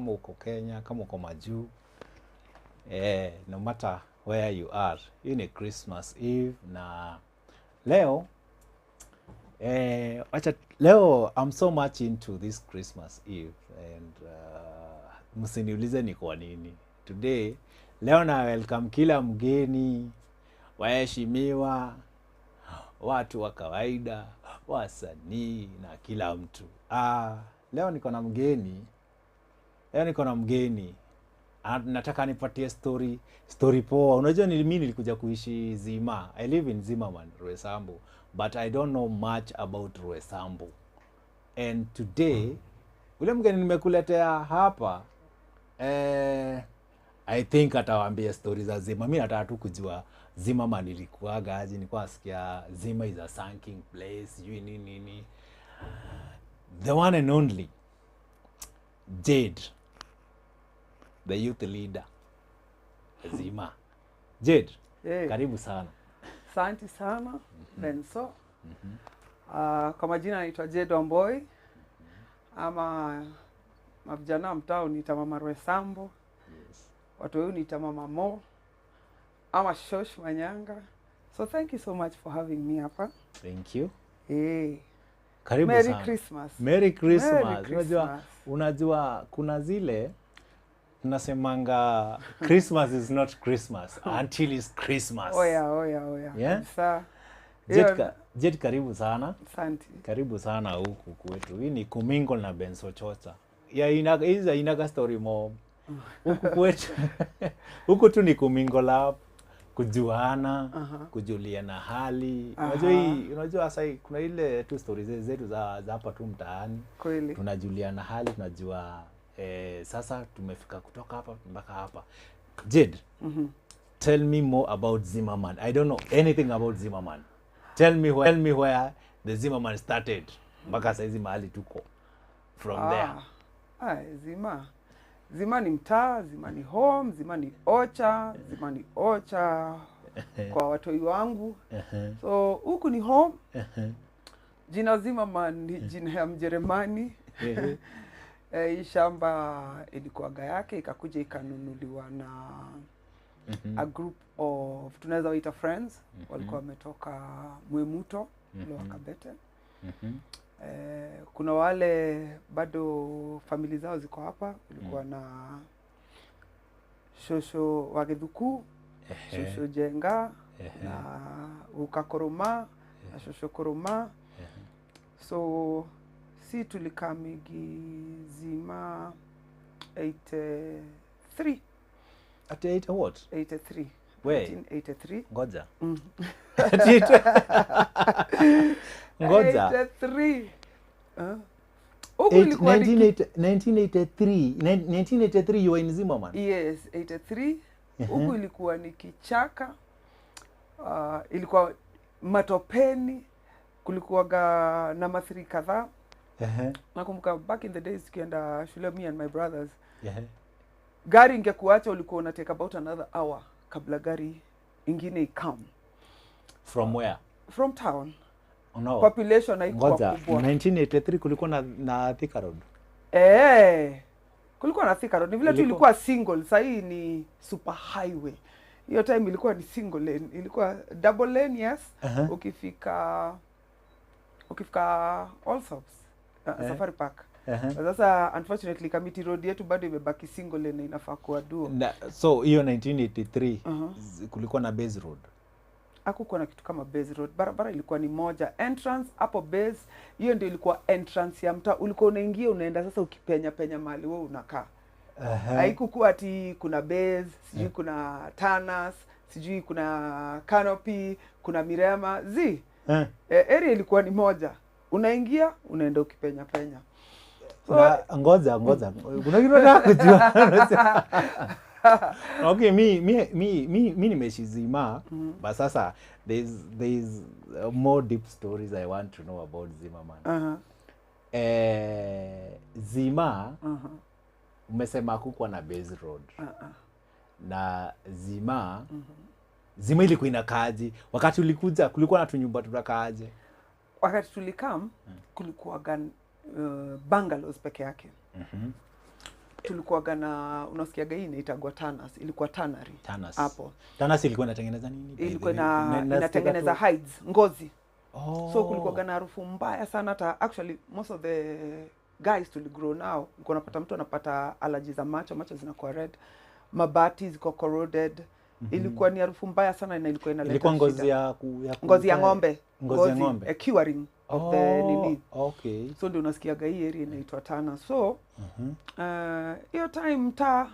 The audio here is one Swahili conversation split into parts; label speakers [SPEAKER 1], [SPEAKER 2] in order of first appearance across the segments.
[SPEAKER 1] Kama uko Kenya, kama uko majuu, no matter where you are, hii ni Christmas Eve na leo acha leo I'm so much into this Christmas Eve and msiniulize ni kwa nini. Today leo na welcome kila mgeni, waheshimiwa, watu wa kawaida, wasanii na kila mtu. Leo niko na mgeni. Leo niko na mgeni. Nataka nipatie story poa. Unajua ni mimi nilikuja kuishi Zima. I live in Zimmerman, Roysambu, but I don't know much about Roysambu. And today ule mgeni nimekuletea hapa, I think atawaambia story za Zima. Mi nataka tu kujua Zimmerman ilikuwaga aje. Nilikuwa nasikia Zima is a sunking place, sijui nini nini. The one and only Jade, the youth leader Zima. Jade,
[SPEAKER 2] Hey,
[SPEAKER 1] karibu sana.
[SPEAKER 2] asante sana, Benso. Kwa majina naitwa Jade Wamboi ama mavijana wa mtaa uniita Mama Roysambu, watu weu niita Mama Mo ama Shosh Manyanga. So thank you so much for having me hapa.
[SPEAKER 1] Thank you.
[SPEAKER 2] Hey.
[SPEAKER 1] Karibu
[SPEAKER 2] Merry
[SPEAKER 1] sana.
[SPEAKER 2] Christmas.
[SPEAKER 1] Merry Christmas.
[SPEAKER 2] Merry
[SPEAKER 1] Unajua,
[SPEAKER 2] Christmas.
[SPEAKER 1] unajua kuna zile tunasemanga Christmas is not Christmas until it's Christmas.
[SPEAKER 2] Oya, oya, oya.
[SPEAKER 1] Yeah?
[SPEAKER 2] Kabisa.
[SPEAKER 1] Jade,
[SPEAKER 2] Hiyo-
[SPEAKER 1] Jade, karibu sana.
[SPEAKER 2] Asante.
[SPEAKER 1] Karibu sana huku kwetu. Hii ni Kumingle na Benso Chocha. Ya ina hizi inaga story mo. Huku kwetu. Huku tu ni kumingle up, kujuana, kujuliana hali. Unajua hii, unajua sasa hii kuna ile tu stories zetu za hapa tu mtaani.
[SPEAKER 2] Kweli.
[SPEAKER 1] Tunajuliana hali, tunajua sasa tumefika kutoka hapa mpaka hapa. Jade, tell me more about Zimmerman. I don't know anything about Zimmerman. Tell me where the Zimmerman started mpaka saizi mahali tuko from there.
[SPEAKER 2] Zima. Zima ni mtaa, Zima ni home, Zima ni ocha, Zima ni ocha kwa watoi wangu. So huku ni home. Jina Zimmerman ni jina ya Mjerumani. Hii shamba ilikuwaga yake, ikakuja ikanunuliwa na a group of, tunaweza waita friends, walikuwa wametoka Mwemuto, Lower Kabete. Kuna wale bado famili zao ziko hapa. Kulikuwa na shosho wa Githuku, shosho Jenga na Ukakoroma na shosho Koroma. So si tulikaa migi Zima 83.
[SPEAKER 1] Ati 8 what?
[SPEAKER 2] 83.
[SPEAKER 1] We.
[SPEAKER 2] 1983.
[SPEAKER 1] Ngoja. Ati ngoja.
[SPEAKER 2] 83. Huku ilikuwa ni
[SPEAKER 1] 1983, 1983 you were in Zimmerman.
[SPEAKER 2] Yes, 83. Huku ilikuwa ni kichaka, ilikuwa matopeni, kulikuwaga na mathiri kadhaa. Nakumbuka back in the days tukienda shule, me and my brothers, gari ingekuacha, ulikuwa una take about another hour kabla gari ingine ikam.
[SPEAKER 1] From where?
[SPEAKER 2] From town.
[SPEAKER 1] No.
[SPEAKER 2] Population haikuwa
[SPEAKER 1] Ngoja,
[SPEAKER 2] kubwa.
[SPEAKER 1] 1983 kulikuwa na Thika Road.
[SPEAKER 2] Eh, kulikuwa na Thika Road. Ni vile tu
[SPEAKER 1] Ilikuwa-
[SPEAKER 2] ilikuwa single, sahii ni super highway. Hiyo time ilikuwa ni single lane, ilikuwa double lane, yes. Ukifika Allsops, Safari Park. Sasa unfortunately Kamiti Road yetu bado imebaki single lane na inafaa kuwa duo.
[SPEAKER 1] So hiyo 1983 kulikuwa na Base Road.
[SPEAKER 2] Hakukuwa na kitu kama Base Road. Barabara ilikuwa ni moja. Entrance hapo Base, hiyo ndio ilikuwa entrance ya mtaa. Ulikuwa unaingia, unaenda sasa ukipenya penya mahali wewe unakaa. Haikukuwa ati kuna Base, sijui kuna Tanas, sijui kuna Canopy, kuna Mirema. Zi. Area ilikuwa ni moja. Unaingia, unaenda ukipenya penya. So,
[SPEAKER 1] Na, ngoja ngoja, kuna kitu nataka kujua. Okay, mi nimeishi Zima, but sasa there's more deep stories I want to know about Zimmerman. Zima, umesema hakukuwa na Base Road. Na Zima ilikuwa inakaaje wakati ulikuja? Kulikuwa na tunyumba tunakaaje?
[SPEAKER 2] Wakati tulikam, kulikuwa bungalows peke yake. Tulikuwaga na, unasikiaga hii inaitagwa Tanas, ilikuwa tannery.
[SPEAKER 1] Tanas.
[SPEAKER 2] Hapo.
[SPEAKER 1] Tanas ilikuwa inatengeneza nini?
[SPEAKER 2] Ilikuwa inatengeneza hides, ngozi.
[SPEAKER 1] Oh.
[SPEAKER 2] So kulikuwaga na harufu mbaya sana. Hata actually most of the guys tuligrow now, ulikuwa unapata mtu anapata allergy za macho, macho zinakuwa red, mabati ziko corroded. Ilikuwa ni harufu mbaya sana na ilikuwa inaleta
[SPEAKER 1] ilikuwa ngozi
[SPEAKER 2] shida.
[SPEAKER 1] ya
[SPEAKER 2] Ngozi ya ng'ombe.
[SPEAKER 1] Ngozi ya ng'ombe.
[SPEAKER 2] A curing of the nini.
[SPEAKER 1] Okay.
[SPEAKER 2] So ndio unasikiaga hii area inaitwa Tana. So hiyo time mtaa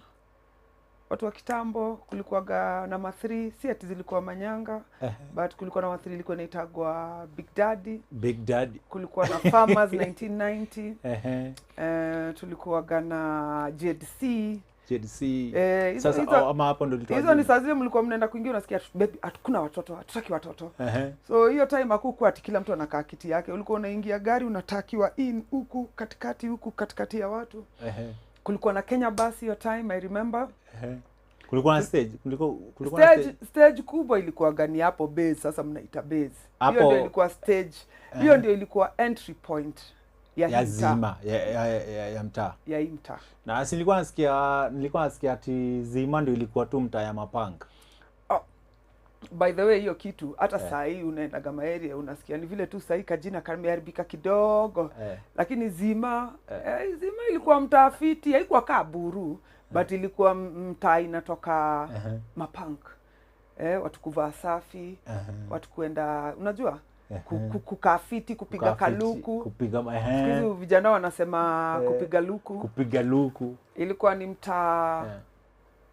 [SPEAKER 2] watu wa kitambo kulikuwaga na ma3, si ati zilikuwa manyanga, but kulikuwa na ma3 ilikuwa inaitagwa Big Daddy.
[SPEAKER 1] Big Daddy.
[SPEAKER 2] Kulikuwa na Farmers 1990. Tulikuwaga na JDC.
[SPEAKER 1] JDC. Sasa ama hapo ndio ilitoa.
[SPEAKER 2] Hizo ni saa zile mlikuwa mnaenda kuingia unasikia baby hakuna watoto, hatutaki watoto. So hiyo time hakukuwa ati kila mtu anakaa kiti yake. Ulikuwa unaingia gari unatakiwa in huku katikati ya watu. Kulikuwa na Kenya Bus hiyo time, I remember.
[SPEAKER 1] Kulikuwa na stage, kulikuwa na stage.
[SPEAKER 2] Stage kubwa ilikuwa gani hapo base, sasa mnaita base. Hiyo ndio ilikuwa stage. Hiyo ndio ilikuwa entry point
[SPEAKER 1] ya Zima, ya mtaa.
[SPEAKER 2] Ya hii mtaa.
[SPEAKER 1] Na si nilikuwa nasikia ati Zima ndio ilikuwa tu mtaa ya mapanga.
[SPEAKER 2] Oh, by the way hiyo kitu hata saa hii unaenda kama area unasikia ni vile tu saa hii kajina kameharibika kidogo. Lakini Zima, Zima ilikuwa mtaa fiti, haikuwa kaa Buru, but ilikuwa mtaa inatoka mapunk. Watu kuvaa safi, watu kuenda unajua kukaa fiti, kupiga kaluku.
[SPEAKER 1] Kupiga
[SPEAKER 2] siku vijana wanasema kupiga luku.
[SPEAKER 1] Kupiga luku.
[SPEAKER 2] Ilikuwa ni mtaa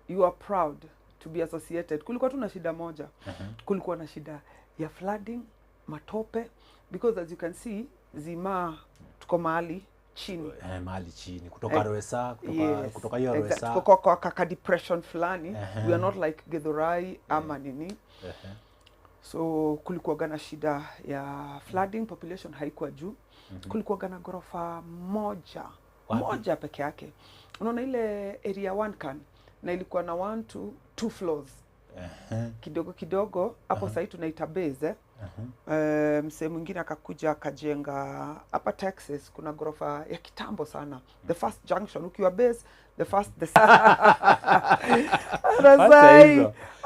[SPEAKER 2] you are proud to be associated. Kulikuwa tu na shida moja. Kulikuwa na shida ya flooding, matope, because as you can see Zima tuko mahali chini.
[SPEAKER 1] Mahali chini kutoka Roesa, kutoka hiyo Roesa.
[SPEAKER 2] Kutoka kwa kaka depression fulani. We are not like Githurai ama nini. So kulikuwa na shida ya flooding, population haikuwa juu. Kulikuwa na ghorofa moja. Moja peke yake. Unaona ile area 1 can na ilikuwa na 1 to 2 floors. Kidogo kidogo hapo sasa tunaita base. Msee mwingine akakuja akajenga hapa Texas, kuna ghorofa ya kitambo sana. The first junction ukiwa base, the first the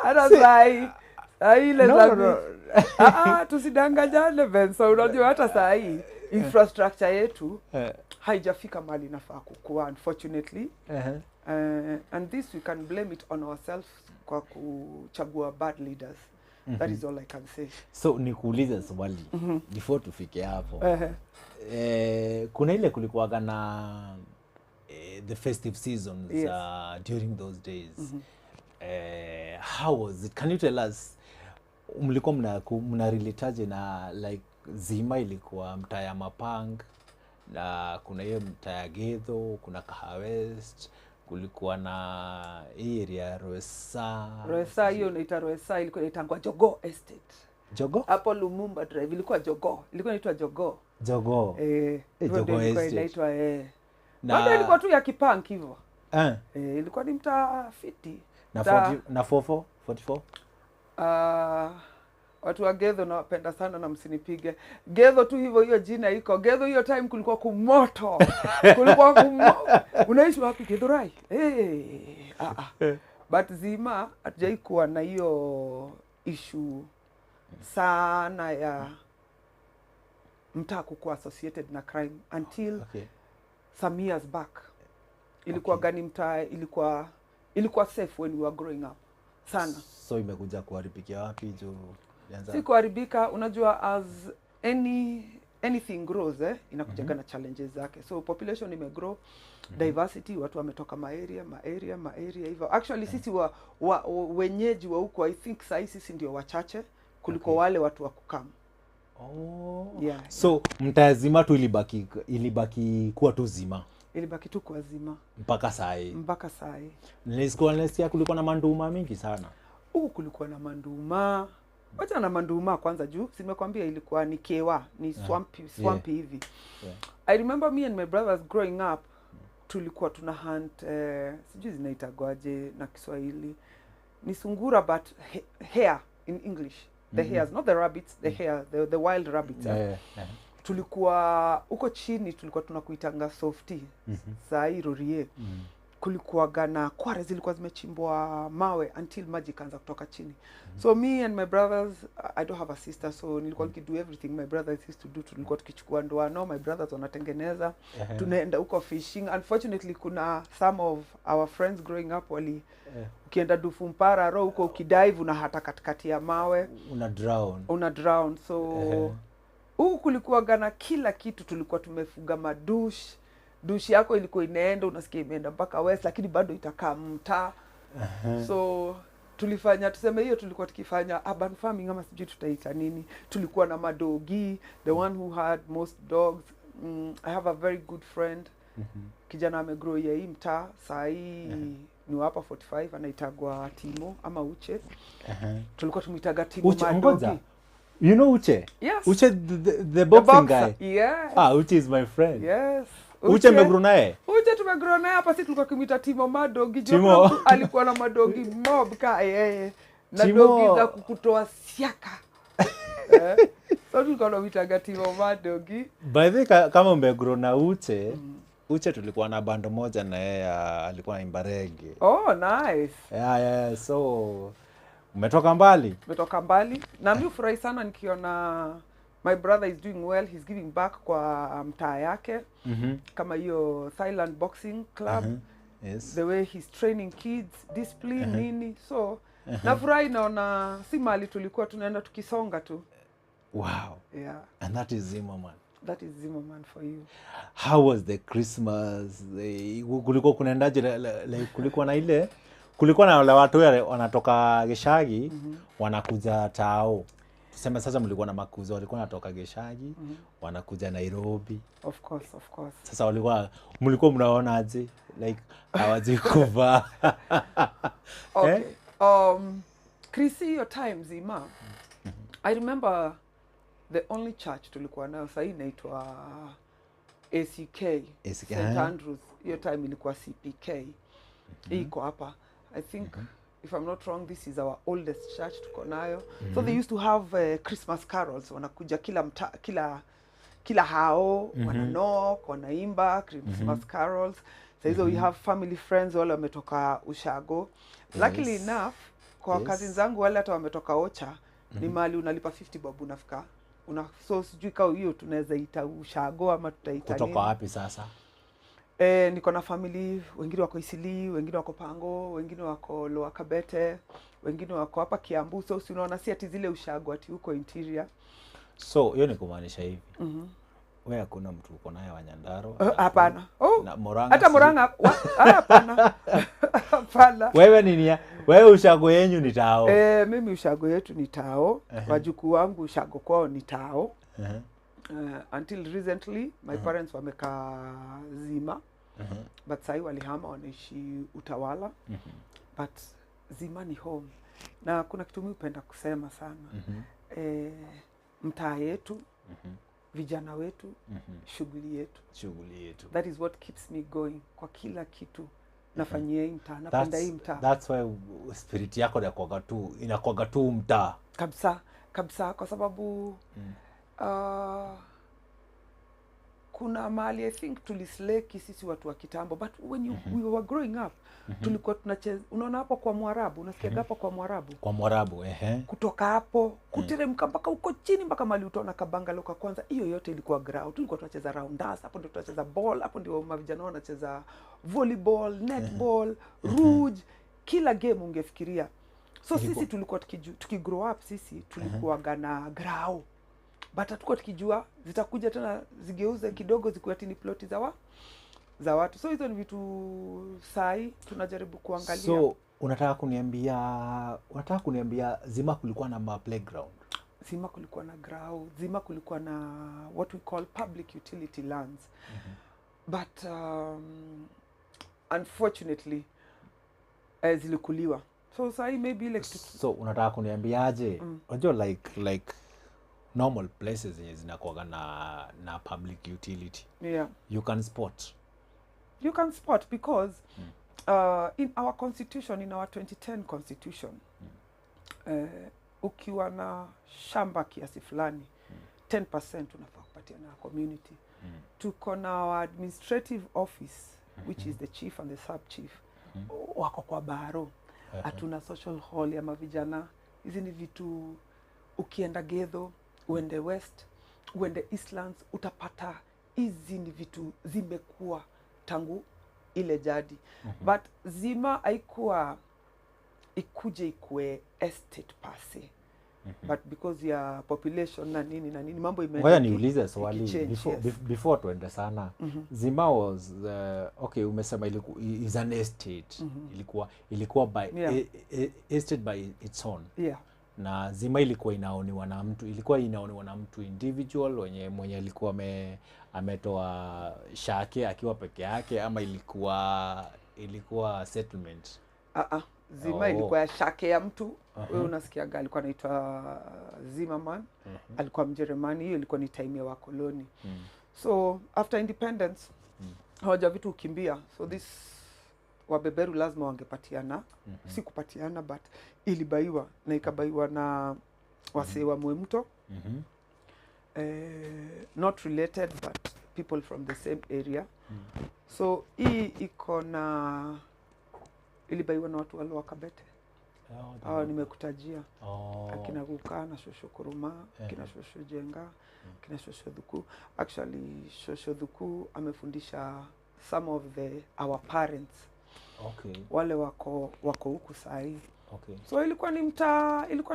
[SPEAKER 2] Arasai. Ile no. Tusidanganyane Benson, unajua hata saa hii infrastructure yetu haijafika mahali inafaa kukua, unfortunately. And this we can blame it on ourselves kwa kuchagua bad leaders. That is all I can say.
[SPEAKER 1] So nikuulize swali before tufike hapo. Kuna ile kulikuwa na the festive seasons during those days. How was it? Can you tell us mlikuwa mna relate na like Zima ilikuwa mtaa ya Mapang na kuna hiyo mtaa ya Gedho, kuna Kahawa West, kulikuwa na area Roesa.
[SPEAKER 2] Roesa hiyo inaitwa Roesa, ilikuwa inaitwa Jogoo Estate.
[SPEAKER 1] Jogoo?
[SPEAKER 2] Hapo Lumumba Drive ilikuwa Jogoo. Ilikuwa inaitwa Jogoo.
[SPEAKER 1] Jogoo. Jogoo Estate.
[SPEAKER 2] Inaitwa Bado ilikuwa tu ya kipunk hivyo. Ilikuwa ni mtaa fiti.
[SPEAKER 1] Na 40, na 44, 44?
[SPEAKER 2] Watu wa Gedho nawapenda sana na msinipige. Gedho tu hivyo hiyo jina iko. Gedho hiyo time kulikuwa kumoto. Kulikuwa kumoto. Unaishi wapi Githurai? But Zima hatujaikuwa na hiyo issue sana ya mtaa kukuwa associated na crime until some years back. Ilikuwa gani mtaa, ilikuwa safe when we were growing up sana.
[SPEAKER 1] So imekuja kuharibikia wapi juu?
[SPEAKER 2] Si kuharibika, unajua as anything grows inakuja na challenges zake. So population imegrow, diversity, watu wametoka ma area hivyo. Actually sisi wenyeji wa huko I think sasa sisi ndio wachache kuliko wale watu wa kukam. Yeah,
[SPEAKER 1] so mtaa Zima tu ilibaki kuwa tu Zima.
[SPEAKER 2] Ilibaki tu kwa Zima
[SPEAKER 1] mpaka saa hii.
[SPEAKER 2] Mpaka saa hii.
[SPEAKER 1] Nilisikia kulikuwa na manduma mingi sana.
[SPEAKER 2] Huku kulikuwa na manduma. Wacha na manduma kwanza juu, simekwambia ilikuwa ni kewa, ni swampy hivi. I remember me and my brothers growing up tulikuwa tuna hunt sijui zinaitagwaje na Kiswahili. Ni sungura but hare in English. The hares, not the rabbits, the hare, the wild rabbits. Tulikuwa huko chini tulikuwa tunakuitanga softy. Saa hii Rorie. Kulikuwaga na kware zilikuwa zimechimbwa mawe until maji ikaanza kutoka chini. So me and my brothers, I don't have a sister, so nilikuwa nikido everything my brothers used to do. Tulikuwa tukichukua ndoano, my brothers wanatengeneza, tunaenda huko fishing. Unfortunately, kuna some of our friends growing up wali ukienda Dufumpara ro huko ukidive una hata katikati ya mawe
[SPEAKER 1] Una drown.
[SPEAKER 2] Una drown. So huku kulikuwaga na kila kitu. Tulikuwa tumefuga madush, dushi yako ilikuwa inaenda, unasikia imeenda mpaka west, lakini bado itakaa mtaa. So tulifanya, tuseme hiyo tulikuwa tukifanya urban farming ama sijui tutaita nini. Tulikuwa na madogi, the one who had most dogs. I have a very good friend, kijana amegrow ya hii mtaa, saa hii ni wa hapa 45, anaitagwa Timo ama Uche. Tulikuwa tumuitaga Timo
[SPEAKER 1] Uche, ngoja.
[SPEAKER 2] Madogi.
[SPEAKER 1] You know Uche?
[SPEAKER 2] Yes.
[SPEAKER 1] Uche the
[SPEAKER 2] The
[SPEAKER 1] boxing
[SPEAKER 2] boxer.
[SPEAKER 1] guy.
[SPEAKER 2] Yes.
[SPEAKER 1] Ah, Uche is my friend.
[SPEAKER 2] Yes.
[SPEAKER 1] Uche mmegrow naye?
[SPEAKER 2] Uche tumegrow naye hapa, si tulikuwa kimwita Timo Madogi. Juu
[SPEAKER 1] Timo.
[SPEAKER 2] kuna mtu alikuwa na madogi mob ka yeye. Na
[SPEAKER 1] Timo.
[SPEAKER 2] dogi za kukutoa siaka. Eh? So tulikuwa tunamwitaga Timo Madogi.
[SPEAKER 1] By the way, kama umegrow na Uche, Uche tulikuwa na bando moja na yeye, alikuwa anaimba reggae.
[SPEAKER 2] Oh, nice.
[SPEAKER 1] Yeah, so umetoka mbali.
[SPEAKER 2] Tumetoka mbali. Na mi hufurahi sana nikiona my brother is doing well, he's giving back kwa mtaa yake. Kama hiyo Thailand Boxing Club.
[SPEAKER 1] Yes.
[SPEAKER 2] The way he's training kids, discipline, nini. So nafurahi naona si mali tulikuwa tunaenda tukisonga tu.
[SPEAKER 1] Wow.
[SPEAKER 2] Yeah.
[SPEAKER 1] And that is Zimmerman.
[SPEAKER 2] That is Zimmerman for you.
[SPEAKER 1] How was the Christmas? Kulikuwa kunaendaje, like, kulikuwa na ile, kulikuwa na wale watu wale wanatoka Gishagi wanakuja tao. Tuseme sasa mlikuwa na makuzo walikuwa wanatoka Gishagi wanakuja Nairobi.
[SPEAKER 2] Of course, of course.
[SPEAKER 1] Sasa walikuwa, mlikuwa mnaonaje? Like hawajui kuvaa.
[SPEAKER 2] Okay.
[SPEAKER 1] Eh?
[SPEAKER 2] Chrissy, hiyo time Zima. I remember the only church tulikuwa nayo sahii inaitwa ACK,
[SPEAKER 1] ACK,
[SPEAKER 2] St. Andrews. Hiyo time ilikuwa CPK. Hii iko hapa. I think if I'm not wrong, this is our oldest church tuko nayo. So they used to have Christmas carols, wanakuja kila mta, kila hao, wanaknock, wanaimba Christmas carols. Sa hizo we have family friends wale wametoka ushago. Luckily enough, kwa cousins zangu wale hata wametoka Ocha, ni mahali unalipa 50 bob unafika. So sijui kama hiyo tunaweza ita ushago ama tutaita
[SPEAKER 1] Kutoka
[SPEAKER 2] nini.
[SPEAKER 1] wapi sasa?
[SPEAKER 2] Niko na family wengine wako Isili, wengine wako Pango, wengine wako Lower Kabete, wengine wako hapa Kiambu. So si unaona si ati zile ushago ati huko interior.
[SPEAKER 1] So hiyo ni kumaanisha hivi. Wewe hakuna mtu uko naye wa Nyandarua?
[SPEAKER 2] Hapana. Oh,
[SPEAKER 1] Na Murang'a
[SPEAKER 2] hata Murang'a hapana. Hapana.
[SPEAKER 1] Wewe nini ya? Wewe ushago yenyu ni tao.
[SPEAKER 2] Mimi ushago yetu ni tao. Wajukuu wangu ushago kwao ni tao. Until recently my parents wamekaa Zima. But sahi walihama, wanaishi Utawala. But Zima ni home. Na kuna kitu mimi hupenda kusema sana. Mtaa yetu, vijana wetu, shughuli yetu.
[SPEAKER 1] Shughuli yetu.
[SPEAKER 2] That is what keeps me going kwa kila kitu nafanyia hii mtaa, napenda hii mtaa.
[SPEAKER 1] That's why spirit yako inakuwaga tu mtaa.
[SPEAKER 2] Kabisa kabisa, kwa sababu kuna mahali I think tulisleki sisi watu wa kitambo, but when we were growing up tulikuwa tunacheza, unaona hapo kwa Mwarabu, unasikia hapo kwa Mwarabu,
[SPEAKER 1] Kwa Mwarabu, ehe.
[SPEAKER 2] Kutoka hapo kuteremka mpaka huko chini mpaka mahali utaona kabangalo ka kwanza, hiyo yote ilikuwa ground. Tulikuwa tunacheza rounders hapo, ndio tunacheza ball hapo, ndio mavijana wanacheza volleyball, netball, rouge, kila game ungefikiria. So sisi tulikuwa tukigrow up, sisi tulikuwaga na grao, but hatukuwa tukijua zitakuja tena zigeuze kidogo zikuwe ati ni ploti za watu. So hizo ni vitu sahi tunajaribu kuangalia.
[SPEAKER 1] So unataka kuniambia Zima kulikuwa na ma playground?
[SPEAKER 2] Zima kulikuwa na grau, Zima kulikuwa na what we call public utility lands. But unfortunately zilikuliwa. So sahii maybe ile kitu
[SPEAKER 1] So unataka kuniambiaje? Unajua like normal places zenye zinakuwaga na public utility. You can spot.
[SPEAKER 2] You can spot because in our constitution, in our 2010 constitution, ukiwa na shamba kiasi fulani, 10% unafaa kupatia na community. Tuko na our administrative office which is the chief and the sub chief, wako kwa baro. Hatuna social hall ya mavijana. Hizi ni vitu ukienda Gedho, uende West, uende Eastlands, utapata hizi ni vitu zimekuwa tangu ile jadi. But Zima haikuwa ikuje ikue estate per se, but because ya population na nini na nini, mambo imeenda
[SPEAKER 1] Ngoja niulize swali
[SPEAKER 2] ikichange,
[SPEAKER 1] before,
[SPEAKER 2] yes.
[SPEAKER 1] before tuende sana. Zima was okay, umesema is an estate. Ilikuwa by estate by its own. Na Zima ilikuwa inaowniwa na mtu, ilikuwa inaowniwa na mtu individual mwenye alikuwa ametoa shake akiwa peke yake, ama ilikuwa settlement?
[SPEAKER 2] Ah, ah. Zima ilikuwa ya shake ya mtu. Wewe unasikiaga alikuwa anaitwa Zimmerman, alikuwa Mjerumani. Hiyo ilikuwa ni time ya wakoloni. So after independence, hawaja vitu ukimbia, so this wabeberu lazima wangepatiana, si kupatiana, but ilibuyiwa na ikabuyiwa na wasee wa Mwemto, not related but people from the same area. So hii iko na ilibuyiwa na watu wa Lower Kabete. Hao nimekutajia, akina Guka na Shosho Kuruma, akina Shosho Jenga, akina Shosho Dhuku. Actually, Shosho Dhuku amefundisha some of the our parents, wale wako huku sahii. So ilikuwa ni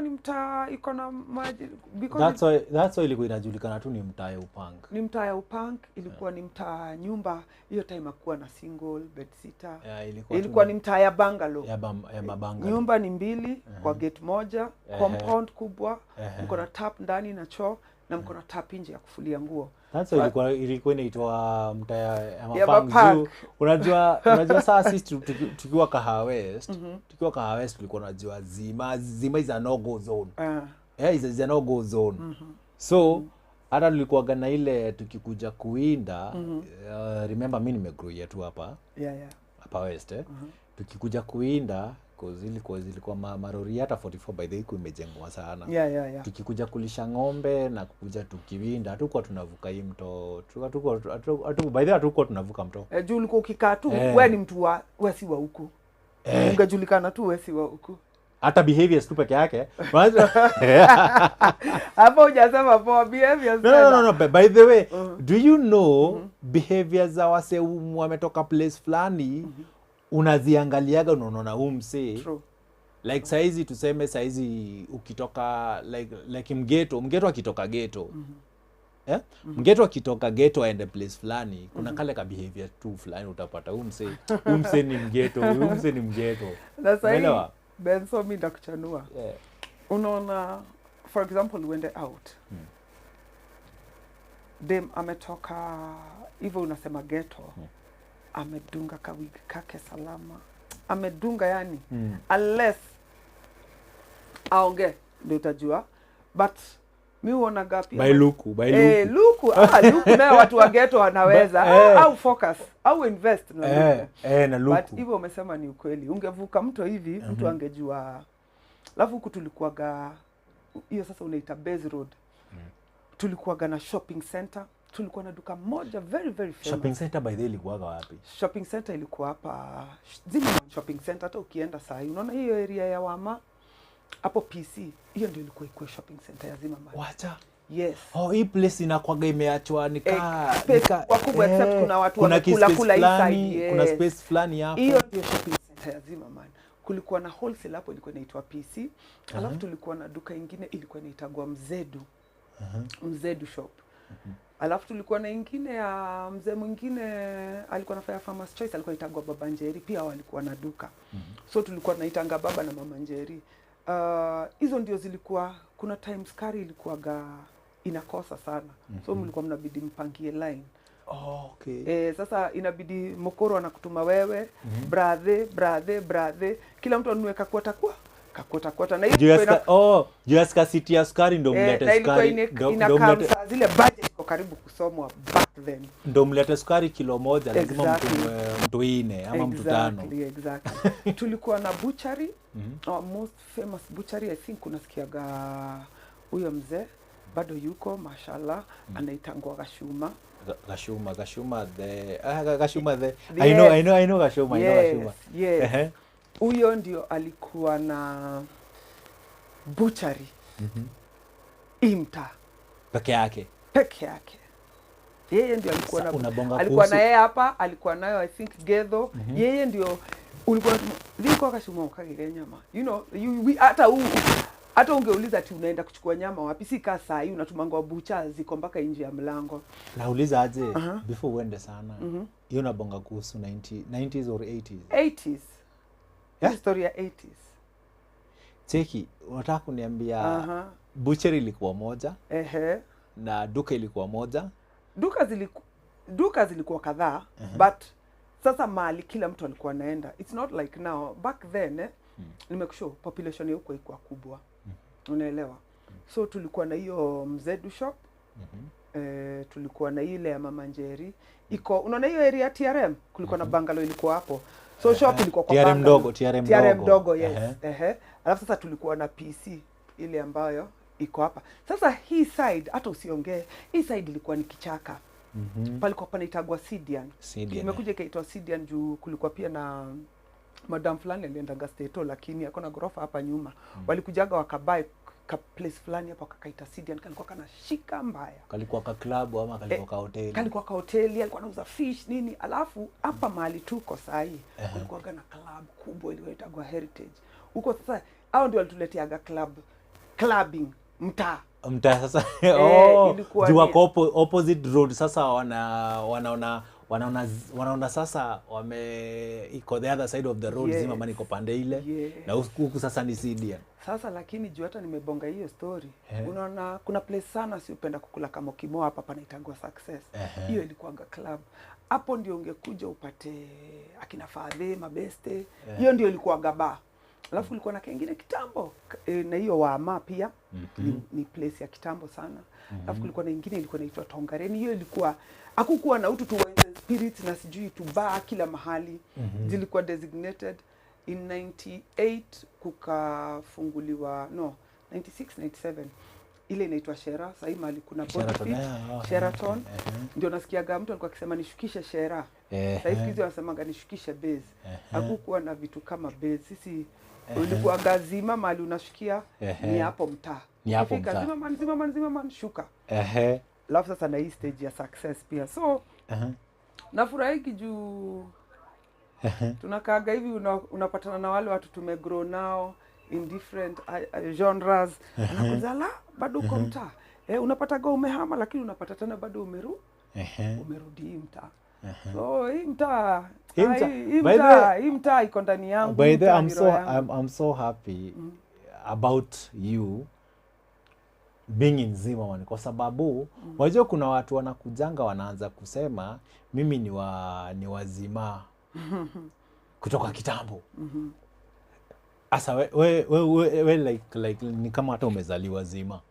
[SPEAKER 2] mtaa iko na maji because
[SPEAKER 1] That's why ilikuwa inajulikana tu ni mtaa ya Upang.
[SPEAKER 2] Ni mtaa ya Upang, ilikuwa ni mtaa nyumba. Hiyo time hakuwa na single bed sitter.
[SPEAKER 1] Yeah, ilikuwa tu
[SPEAKER 2] Ilikuwa ni mtaa ya bungalow.
[SPEAKER 1] Ya mabungalow.
[SPEAKER 2] Nyumba ni mbili kwa gate moja, compound kubwa, mko na tap ndani na choo na mko na tap nje ya kufulia nguo.
[SPEAKER 1] That's why ilikuwa inaitwa mtaa ya
[SPEAKER 2] Ya
[SPEAKER 1] mapang
[SPEAKER 2] mapang.
[SPEAKER 1] juu unajua saa sisi tukiwa Kahawa West, tulikuwa tunajua Zima is a no go zone. Yeah, is a no go zone. So hata tulikuwaga na ile tukikuja kuinda, remember mi nimegrowia tu hapa hapa West, eh? Tukikuja kuinda, 'cause ilikuwa marori hata 44 by the way ilikuwa imejengwa sana. Tukikuja kulisha ng'ombe na kukuja tukiwinda, hatukuwa tunavuka hii mto. By the way, hatukuwa tunavuka mto.
[SPEAKER 2] Eh, juu ulikuwa ukikaa tu, we ni mtu wa we si wa huku, ungejulikana tu we si wa huku.
[SPEAKER 1] Hata behaviors tu peke yake.
[SPEAKER 2] Hapo hujasema poa, behaviors
[SPEAKER 1] No, no,
[SPEAKER 2] tena.
[SPEAKER 1] No, but by the way, do you know behaviors za wase wametoka place fulani, unaziangaliaga, unaona huu msee?
[SPEAKER 2] True.
[SPEAKER 1] Like saizi, tuseme saizi ukitoka like mgeto akitoka geto, eh? Mgeto akitoka geto aende place fulani, kuna kale ka behavior tu fulani utapata, huu msee ni mgeto, huu msee ni mgeto.
[SPEAKER 2] Na sahii,
[SPEAKER 1] Umeelewa?
[SPEAKER 2] Benso, mi ndakuchanua. Unaona, for example, uende out, dem ametoka hivyo unasema geto, amedunga kawigi kake salama, amedunga yani, unless aonge ndio utajua, but mi huonaga pia
[SPEAKER 1] By luku, by
[SPEAKER 2] Eh,
[SPEAKER 1] luku.
[SPEAKER 2] Luku, luku nayo watu wa ghetto wanaweza. Au focus au invest na luku.
[SPEAKER 1] Eh, na
[SPEAKER 2] But
[SPEAKER 1] luku.
[SPEAKER 2] hivyo umesema ni ukweli, ungevuka mto hivi, mtu angejua. Alafu huku tulikuwaga hiyo sasa unaita base road, tulikuwaga na shopping center, tulikuwa na duka moja very very famous.
[SPEAKER 1] Shopping center by the way ilikuwaga wapi?
[SPEAKER 2] Shopping center ilikuwa hapa Zimmerman Shopping Center. Hata ukienda saa hii unaona hiyo area ya Wama hapo PC, hiyo ndio ilikuwa ikuwe shopping center ya Zimmerman.
[SPEAKER 1] Wacha.
[SPEAKER 2] Yes.
[SPEAKER 1] Oh, hii place inakwaga imeachwa nika
[SPEAKER 2] Eh, space kwa kubwa, except kuna watu
[SPEAKER 1] kuna
[SPEAKER 2] wamekula
[SPEAKER 1] kispace
[SPEAKER 2] kula hii
[SPEAKER 1] fulani,
[SPEAKER 2] side,
[SPEAKER 1] kuna
[SPEAKER 2] yes.
[SPEAKER 1] space fulani hapo.
[SPEAKER 2] Hiyo ndio shopping center ya Zimmerman. Kulikuwa na wholesale hapo ilikuwa inaitwa PC. Alafu tulikuwa na duka ingine ilikuwa inaitagwa Mzedu, Mzedu Shop. Alafu tulikuwa na ingine ya mzee mwingine alikuwa anafanya Farmers Choice, alikuwa anaitagwa Baba Njeri, pia walikuwa na duka. So tulikuwa tunaitanga baba na mama Njeri. Hizo ndio zilikuwa. Kuna times sukari ilikuwaga inakosa sana, so mlikuwa mnabidi mpangie line.
[SPEAKER 1] Oh, okay.
[SPEAKER 2] Eh, sasa inabidi mokoro anakutuma wewe, brathe, brathe, brathe, kila mtu anunue kaquarter kwa kaquarter quarter na hiyo
[SPEAKER 1] Juu ya
[SPEAKER 2] ilikuwa
[SPEAKER 1] juu ya scarcity ya sukari ndo mlete
[SPEAKER 2] na ilikuwa
[SPEAKER 1] sukari ndo
[SPEAKER 2] inakaa
[SPEAKER 1] mlete
[SPEAKER 2] saa zile budget iko karibu kusomwa back then.
[SPEAKER 1] Ndo mlete sukari kilo 1 lazima mtumwe mtu ine ama mtu tano.
[SPEAKER 2] Exactly. Tulikuwa na butchery, our most famous butchery, I think unasikiaga huyo mzee bado yuko, mashallah, anaitangwa Gashuma.
[SPEAKER 1] Gashuma, Gashuma the Gashuma the
[SPEAKER 2] Yes.
[SPEAKER 1] I know, I know, I know Gashuma, I know Gashuma.
[SPEAKER 2] Yes.
[SPEAKER 1] Ehe.
[SPEAKER 2] Huyo ndio alikuwa na butchery hii mtaa
[SPEAKER 1] Peke yake.
[SPEAKER 2] Peke yake. Yeye ndio alikuwa
[SPEAKER 1] Sa
[SPEAKER 2] na
[SPEAKER 1] unabonga
[SPEAKER 2] alikuwa
[SPEAKER 1] kuhusu
[SPEAKER 2] na yeye hapa, alikuwa nayo I think Gedho. Yeye ndio ulikuwa liko Kashuma ukagire nyama. You know, you, we, hata u hata ungeuliza ati unaenda kuchukua nyama wapi, si kaa saa hii unatumangwa bucha ziko mpaka nje ya mlango.
[SPEAKER 1] Nauliza aje before uende sana. Hiyo unabonga kuhusu 90, 90s or 80s?
[SPEAKER 2] 80s.
[SPEAKER 1] Yeah?
[SPEAKER 2] Story ya 80s.
[SPEAKER 1] Cheki, unataka kuniambia butchery ilikuwa moja na duka ilikuwa moja?
[SPEAKER 2] Duka zilikuwa kadhaa, but sasa mali kila mtu alikuwa anaenda. It's not like now. Back then nimekushow population ya huko ilikuwa kubwa. Unaelewa? So tulikuwa na hiyo Mzedu shop. Tulikuwa na ile ya Mama Njeri. Iko, unaona hiyo area ya TRM, kulikuwa na bungalow ilikuwa hapo. So shop ilikuwa kwa
[SPEAKER 1] TRM
[SPEAKER 2] bungalow.
[SPEAKER 1] ndogo, TRM
[SPEAKER 2] TRM
[SPEAKER 1] ndogo.
[SPEAKER 2] ndogo, yes. Ehe. Alafu sasa tulikuwa na PC ile ambayo iko hapa. Sasa hii side hata usiongee, hii side ilikuwa ni kichaka. Palikuwa panaitagwa Sidian.
[SPEAKER 1] Sidian,
[SPEAKER 2] Imekuja ikaitwa Sidian juu kulikuwa pia na madam fulani aliendaga Stato, lakini akona ghorofa hapa nyuma. Walikujaga wakabuy ka place fulani hapa wakakaita Sidian, kalikuwa kanashika mbaya.
[SPEAKER 1] Kalikuwa ka club ama kalikuwa ka hoteli?
[SPEAKER 2] Kalikuwa ka hoteli, alikuwa anauza fish nini. Alafu hapa mahali tuko sahi kulikuwaga na club kubwa iliyoitagwa Heritage. Huko sasa hao ndio walituleteaga clubbing mtaa.
[SPEAKER 1] Mtaa sasa. Oh,
[SPEAKER 2] Ilikuwa
[SPEAKER 1] juu wako opposite road sasa, wanaona sasa wame iko the other side of the road. Zimmerman iko pande ile na huku sasa ni Sidian.
[SPEAKER 2] Sasa lakini juu hata nimebonga hiyo story, unaona kuna place sana si upenda kukula kama kimoa hapa panaitangwa Success. Hiyo ilikuwaga club. Hapo ndio ungekuja upate akina Fadhe, mabeste. Hiyo ndio ilikuwaga bar. Alafu kulikuwa na kengine kitambo na hiyo Wama pia ni place ya kitambo sana. Alafu kulikuwa na ingine ilikuwa inaitwa Tongareni. Hiyo ilikuwa hakukuwa na utu tu wines and spirits na sijui tu bar kila mahali. Zilikuwa designated. In 98 kukafunguliwa, no, 96 97 ile inaitwa Shera. Sahii mahali kuna Body
[SPEAKER 1] Sheraton,
[SPEAKER 2] Fit,
[SPEAKER 1] oh,
[SPEAKER 2] Sheraton. Ndio nasikiaga mtu alikuwa akisema nishukishe Shera. Sahii siku hizi wanasemaga nishukishe base. Hakukuwa na vitu kama base. Sisi ulikuwa gazima mahali unashukia ni hapo mtaa.
[SPEAKER 1] Ni hapo
[SPEAKER 2] Ukifika,
[SPEAKER 1] mtaa.
[SPEAKER 2] Zimmerman, Zimmerman, Zimmerman, shuka. Alafu sasa na hii stage ya Success pia. So nafurahiki juu tunakaaga hivi unapatana na wale watu tumegrow nao in different genres. Anakuuliza, la, bado uko mtaa? Unapataga umehama lakini unapata tena bado umerudi hii mtaa. So hii mtaa,
[SPEAKER 1] Hii mtaa-
[SPEAKER 2] hii
[SPEAKER 1] by the
[SPEAKER 2] hii mtaa iko ndani yangu.
[SPEAKER 1] By
[SPEAKER 2] Hii
[SPEAKER 1] the way,
[SPEAKER 2] mtaa
[SPEAKER 1] I'm
[SPEAKER 2] ni
[SPEAKER 1] so
[SPEAKER 2] roho yangu.
[SPEAKER 1] I'm so happy about you being in Zimmerman kwa sababu wajua kuna watu wanakujanga wanaanza kusema mimi ni wazima kutoka kitambo. Asa we like ni kama hata umezaliwa Zima.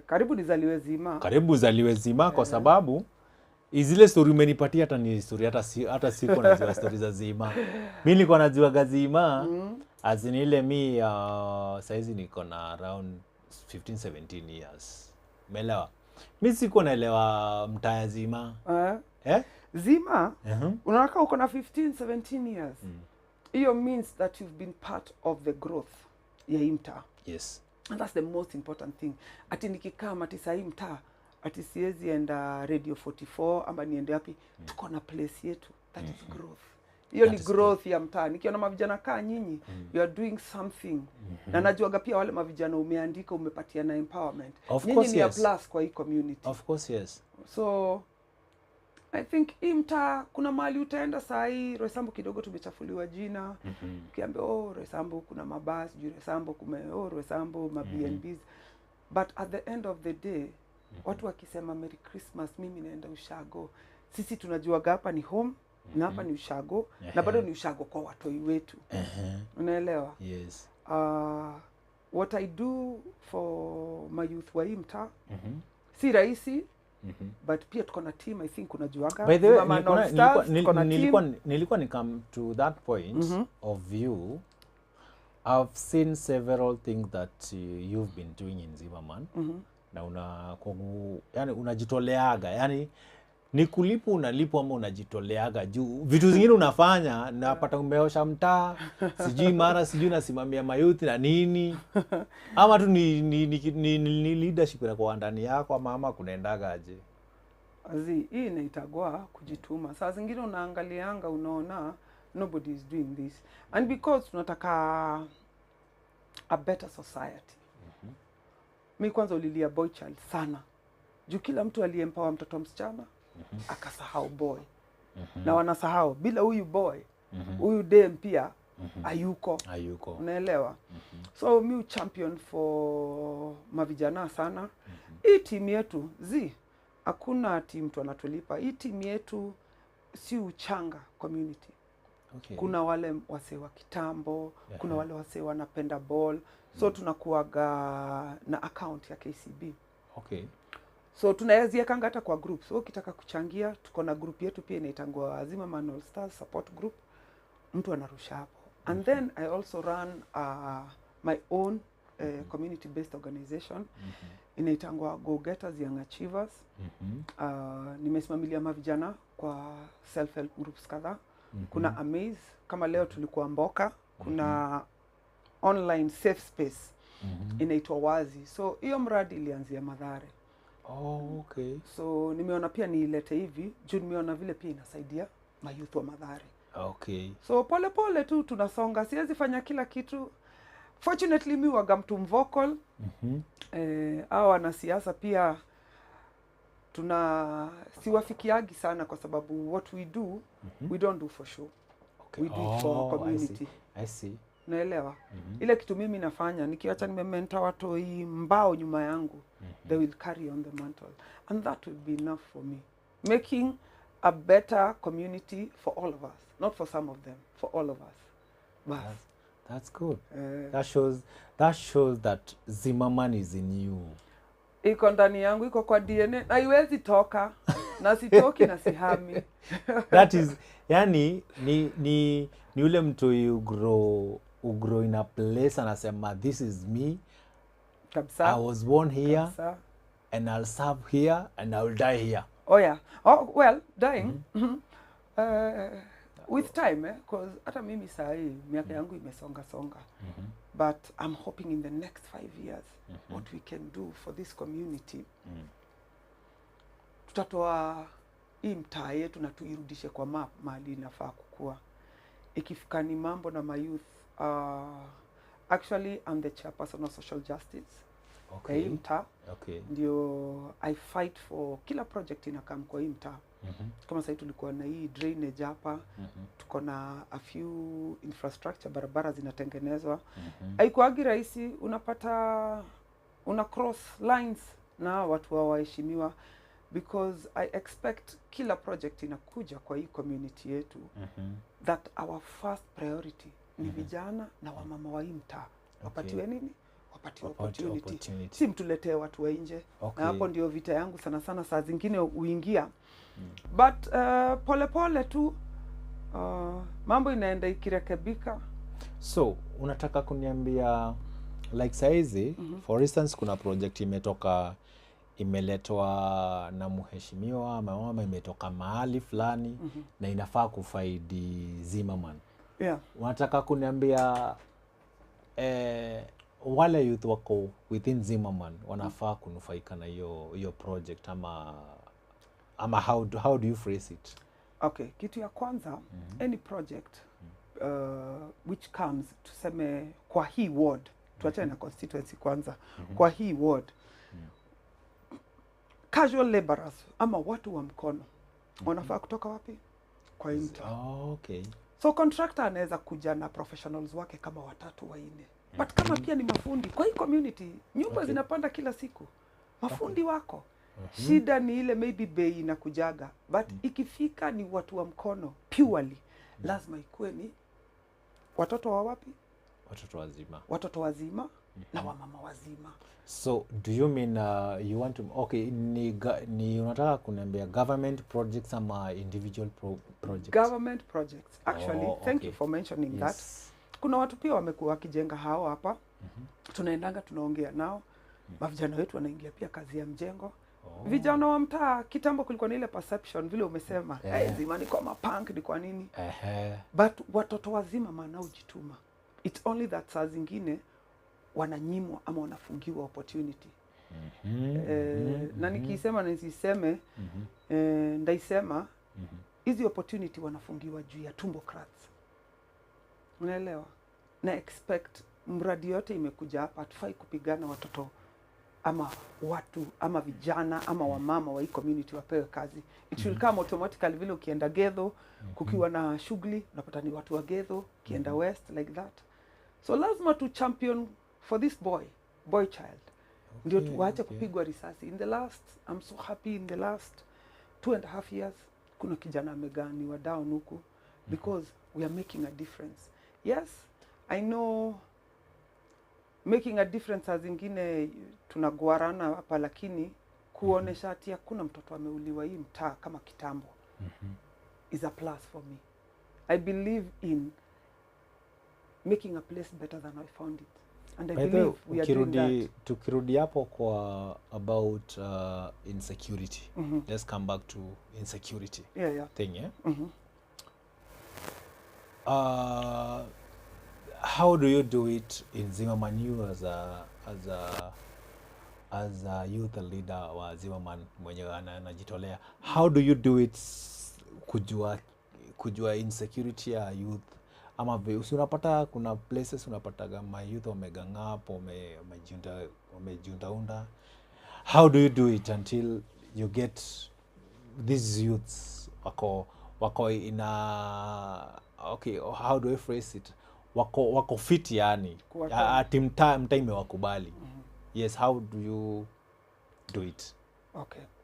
[SPEAKER 2] Karibu nizaliwe Zima.
[SPEAKER 1] Karibu uzaliwe Zima kwa sababu zile story umenipatia hata ni story hata siko najua story za Zima. Mi nilikuwa najuaga Zima as in ile mi saizi niko na around 15 17 years. Umeelewa? Mi sikuwa naelewa mtaa ya Zima. Eh?
[SPEAKER 2] Zima, unaona uko na 15 17 years. Hiyo means that you've been part of the growth ya hii mtaa. And that's the most important thing. Ati nikikaa ati sahii mtaa, ati siwezi enda Radio 44 ama niende wapi, tuko na place yetu. That is growth. Hiyo
[SPEAKER 1] That
[SPEAKER 2] ni
[SPEAKER 1] is
[SPEAKER 2] growth ya mtaa. Nikiona mavijana kaa nyinyi, you are doing something. Na najuaga pia wale mavijana umeandika, umepatia na empowerment.
[SPEAKER 1] Of
[SPEAKER 2] Nyinyi
[SPEAKER 1] course,
[SPEAKER 2] ni a
[SPEAKER 1] yes.
[SPEAKER 2] plus kwa hii community.
[SPEAKER 1] Of course, yes.
[SPEAKER 2] So I think hii mtaa kuna mahali utaenda saa hii Roysambu kidogo tumechafuliwa jina. Ukiambia oh Roysambu kuna mabasi, juu Roysambu kume oh Roysambu ma B&Bs. But at the end of the day watu wakisema Merry Christmas, mimi naenda ushago. Sisi tunajuaga hapa ni home na hapa ni ushago na bado ni ushago kwa watoi wetu. Unaelewa?
[SPEAKER 1] Yes.
[SPEAKER 2] What I do for my youth wa hii mtaa si rahisi, but pia tuko na team, I think unajuaga.
[SPEAKER 1] By the way,
[SPEAKER 2] Zimmerman All Stars, tuko na team.
[SPEAKER 1] nilikuwa ni come to that point of view. I've seen several things that you've been doing in Zimmerman. Na yani unajitoleaga, yani Ni kulipwa unalipwa ama unajitoleaga juu vitu zingine unafanya, napata umeosha mtaa, sijui mara sijui unasimamia mayouth na nini, ama tu ni leadership inakuwa ndani yako, ama kunaendaga aje?
[SPEAKER 2] Azi, hii inaitagwa kujituma. Saa zingine unaangalianga unaona nobody is doing this, and because tunataka a better society. Mi kwanza ulilia boy child sana, juu kila mtu aliempower mtoto msichana akasahau boy. Na wanasahau bila huyu boy, huyu dem pia hayuko.
[SPEAKER 1] Hayuko.
[SPEAKER 2] Unaelewa? So mi champion for mavijana sana. Hii timu yetu zi hakuna timu mtu anatulipa. Hii timu yetu si uchanga community. Kuna wale wasee wa kitambo, kuna wale wasee wanapenda ball. So tunakuaga na account ya KCB. So tunaweziekanga hata kwa group. So ukitaka kuchangia, tuko na group yetu pia inaitangwa Zimmerman All Stars Support Group. Mtu anarusha hapo. And then I also run my own community based organization inaitangwa Go Getters Young Achievers. Nimesimamilia mavijana kwa self help groups kadhaa. Kuna Amaze, kama leo tulikuwa Mboka, kuna online safe space inaitwa Wazi. So hiyo mradi ilianzia Mathare.
[SPEAKER 1] Oh, okay.
[SPEAKER 2] So nimeona pia niilete hivi juu nimeona vile pia inasaidia mayouth wa Mathare. So pole pole tu tunasonga, siwezi fanya kila kitu. Fortunately mi waga mtu mvocal. Hao wanasiasa pia tuna siwafikiagi sana kwa sababu what we do, we don't do for show. We do it for our
[SPEAKER 1] Oh, I see.
[SPEAKER 2] community.
[SPEAKER 1] I see.
[SPEAKER 2] Naelewa. Ile kitu mimi nafanya nikiacha nimementor watoi mbao nyuma yangu, they will carry on the mantle and that will be enough for me, making a better community for all of us, not for some of them, for all of us. Bas.
[SPEAKER 1] That's good. That shows that Zimmerman is in you.
[SPEAKER 2] Iko ndani yangu, iko kwa DNA na iwezi toka, na sitoki na sihami.
[SPEAKER 1] That is, yani ni ule mtu you grow in a place anasema, "This is me."
[SPEAKER 2] Kabisa.
[SPEAKER 1] I was born here
[SPEAKER 2] Kabisa.
[SPEAKER 1] And I'll serve here and I'll die here.
[SPEAKER 2] Oh yeah. Oh well, dying. With time, eh? 'Cause hata mimi saa hii miaka yangu imesonga songa. But I'm hoping in the next 5 years what we can do for this community, tutatoa hii mtaa yetu na tuirudishe kwa map mahali inafaa kukua. Ikifika ni mambo na mayouth, actually I'm the chairperson of social justice ya hii mtaa. Ndio I fight for kila project inacome kwa hii mtaa. Kama sahii tulikuwa na hii drainage hapa, tuko na a few infrastructure, barabara zinatengenezwa. Haikuagi rahisi, unapata una cross lines na watu wa waheshimiwa, because I expect kila project inakuja kwa hii community yetu that our first priority ni vijana na wamama wa hii mtaa wapatiwe nini, wapatiwe
[SPEAKER 1] Wapatiwe
[SPEAKER 2] opportunity,
[SPEAKER 1] opportunity.
[SPEAKER 2] Si mtuletee watu wa nje. Na hapo ndio vita yangu sana sana saa zingine uingia, but pole pole tu mambo inaenda ikirekebika.
[SPEAKER 1] So unataka kuniambia like saizi, for instance, kuna project imetoka, imeletwa na mheshimiwa ama mama, imetoka mahali fulani na inafaa kufaidi Zimmerman. Unataka kuniambia wale youth wako within Zimmerman wanafaa kunufaika na hiyo hiyo project, ama how do you phrase it?
[SPEAKER 2] Okay, kitu ya kwanza, any project which comes, tuseme kwa hii ward, tuachane na constituency kwanza, kwa hii ward, casual laborers ama watu wa mkono wanafaa kutoka wapi? Kwa hii mtaa.
[SPEAKER 1] Oh, okay.
[SPEAKER 2] So contractor anaweza kuja na professionals wake kama watatu, wanne, but kama pia ni mafundi kwa hii community, nyumba zinapanda kila siku, mafundi wako. Shida ni ile maybe bei inakujaga, but ikifika ni watu wa mkono purely, lazima ikuwe ni watoto wa wapi?
[SPEAKER 1] Watoto wazima.
[SPEAKER 2] Watoto wazima na wamama wazima.
[SPEAKER 1] So do you mean you want to, okay, ni unataka kuniambia government projects ama individual projects?
[SPEAKER 2] Government projects actually.
[SPEAKER 1] Oh,
[SPEAKER 2] Thank
[SPEAKER 1] okay.
[SPEAKER 2] you for mentioning that. Kuna watu pia wamekuwa wakijenga hao hapa, tunaendanga tunaongea nao, mavijana wetu wanaingia pia kazi ya mjengo.
[SPEAKER 1] Oh.
[SPEAKER 2] Vijana wa mtaa kitambo kulikuwa na ile perception vile umesema,
[SPEAKER 1] Yeah.
[SPEAKER 2] hey, Zima ni kwa mapunk ni kwa nini?
[SPEAKER 1] Ehe.
[SPEAKER 2] But watoto wa Zimmerman hujituma. It's only that saa zingine wananyimwa ama wanafungiwa opportunity. Na nikisema na nisiseme, ndaisema hizi opportunity wanafungiwa juu ya tumbo crats. Unaelewa? Na expect mradi yote imekuja hapa, hatufai kupigana watoto ama watu ama vijana ama wamama wa hii community wapewe kazi. It will come automatically vile ukienda Gedho, kukiwa na shughuli unapata ni watu wa Gedho, ukienda West like that. So lazima tu champion for this boy child. Ndio tuache kupigwa risasi. In the last, I'm so happy, in the last 2.5 years kuna kijana ameganiwa down huku because we are making a difference. Yes, I know making a difference saa zingine tunaguarana hapa, lakini kuonesha ati hakuna mtoto ameuliwa hii mtaa kama kitambo is a plus for me. I believe in making a place better than I found it. And I
[SPEAKER 1] By the way,
[SPEAKER 2] believe we are doing that.
[SPEAKER 1] Tukirudi hapo kwa about insecurity. Let's come back to insecurity thing, yeah? How do you do it in Zimmerman, you as a youth leader wa Zimmerman mwenye anajitolea? How do you do it kujua insecurity ya youth ama si unapata kuna places unapataga my youth wamegang up, wamejiundaunda. How do you do it until you get these youths wako in a, okay, how do I phrase it, wako fit yani?
[SPEAKER 2] Kuwatoa.
[SPEAKER 1] Ati mtaa imewakubali. Yes, how do you do it,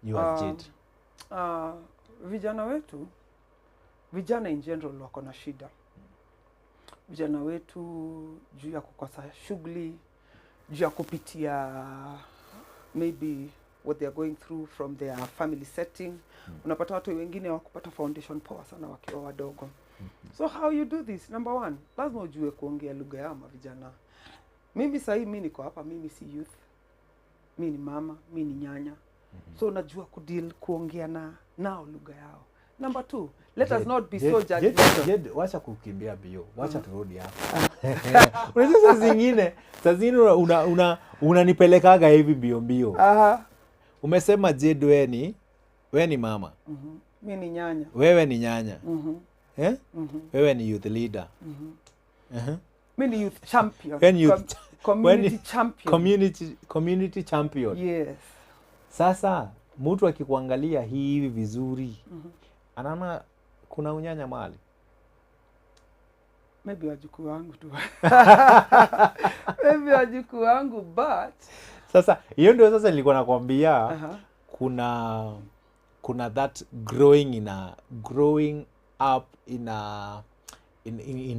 [SPEAKER 1] you as Jade?
[SPEAKER 2] Vijana wetu, vijana in general wako na shida. Vijana wetu juu ya kukosa shughuli, juu ya kupitia maybe what they are going through from their family setting. Unapata watu wengine hawakupata foundation poa sana wakiwa wadogo. So how you do this? Number one, lazima ujue kuongea lugha yao mavijana. Mimi sahii mi niko hapa, mimi si youth, mi ni mama, mi ni nyanya. So najua kudeal, kuongea na nao lugha yao. Number two, let us not be so judgmental.
[SPEAKER 1] Jade, wacha kukimbia bio, wacha turudi hapo. Unajua saa zingine unanipelekaga hivi mbio mbio. Umesema Jade, we ni mama.
[SPEAKER 2] Mi ni nyanya.
[SPEAKER 1] Wewe ni nyanya, eh? Wewe ni youth leader.
[SPEAKER 2] Mi ni youth champion.
[SPEAKER 1] Wewe ni youth
[SPEAKER 2] Community champion.
[SPEAKER 1] Community champion.
[SPEAKER 2] Yes.
[SPEAKER 1] Sasa mtu akikuangalia hivi vizuri anaona kuna unyanya mahali?
[SPEAKER 2] Maybe wajukuu wangu tu, maybe wajukuu wangu, but
[SPEAKER 1] Sasa hiyo ndio sasa nilikuwa nakwambia. Kuna that growing up in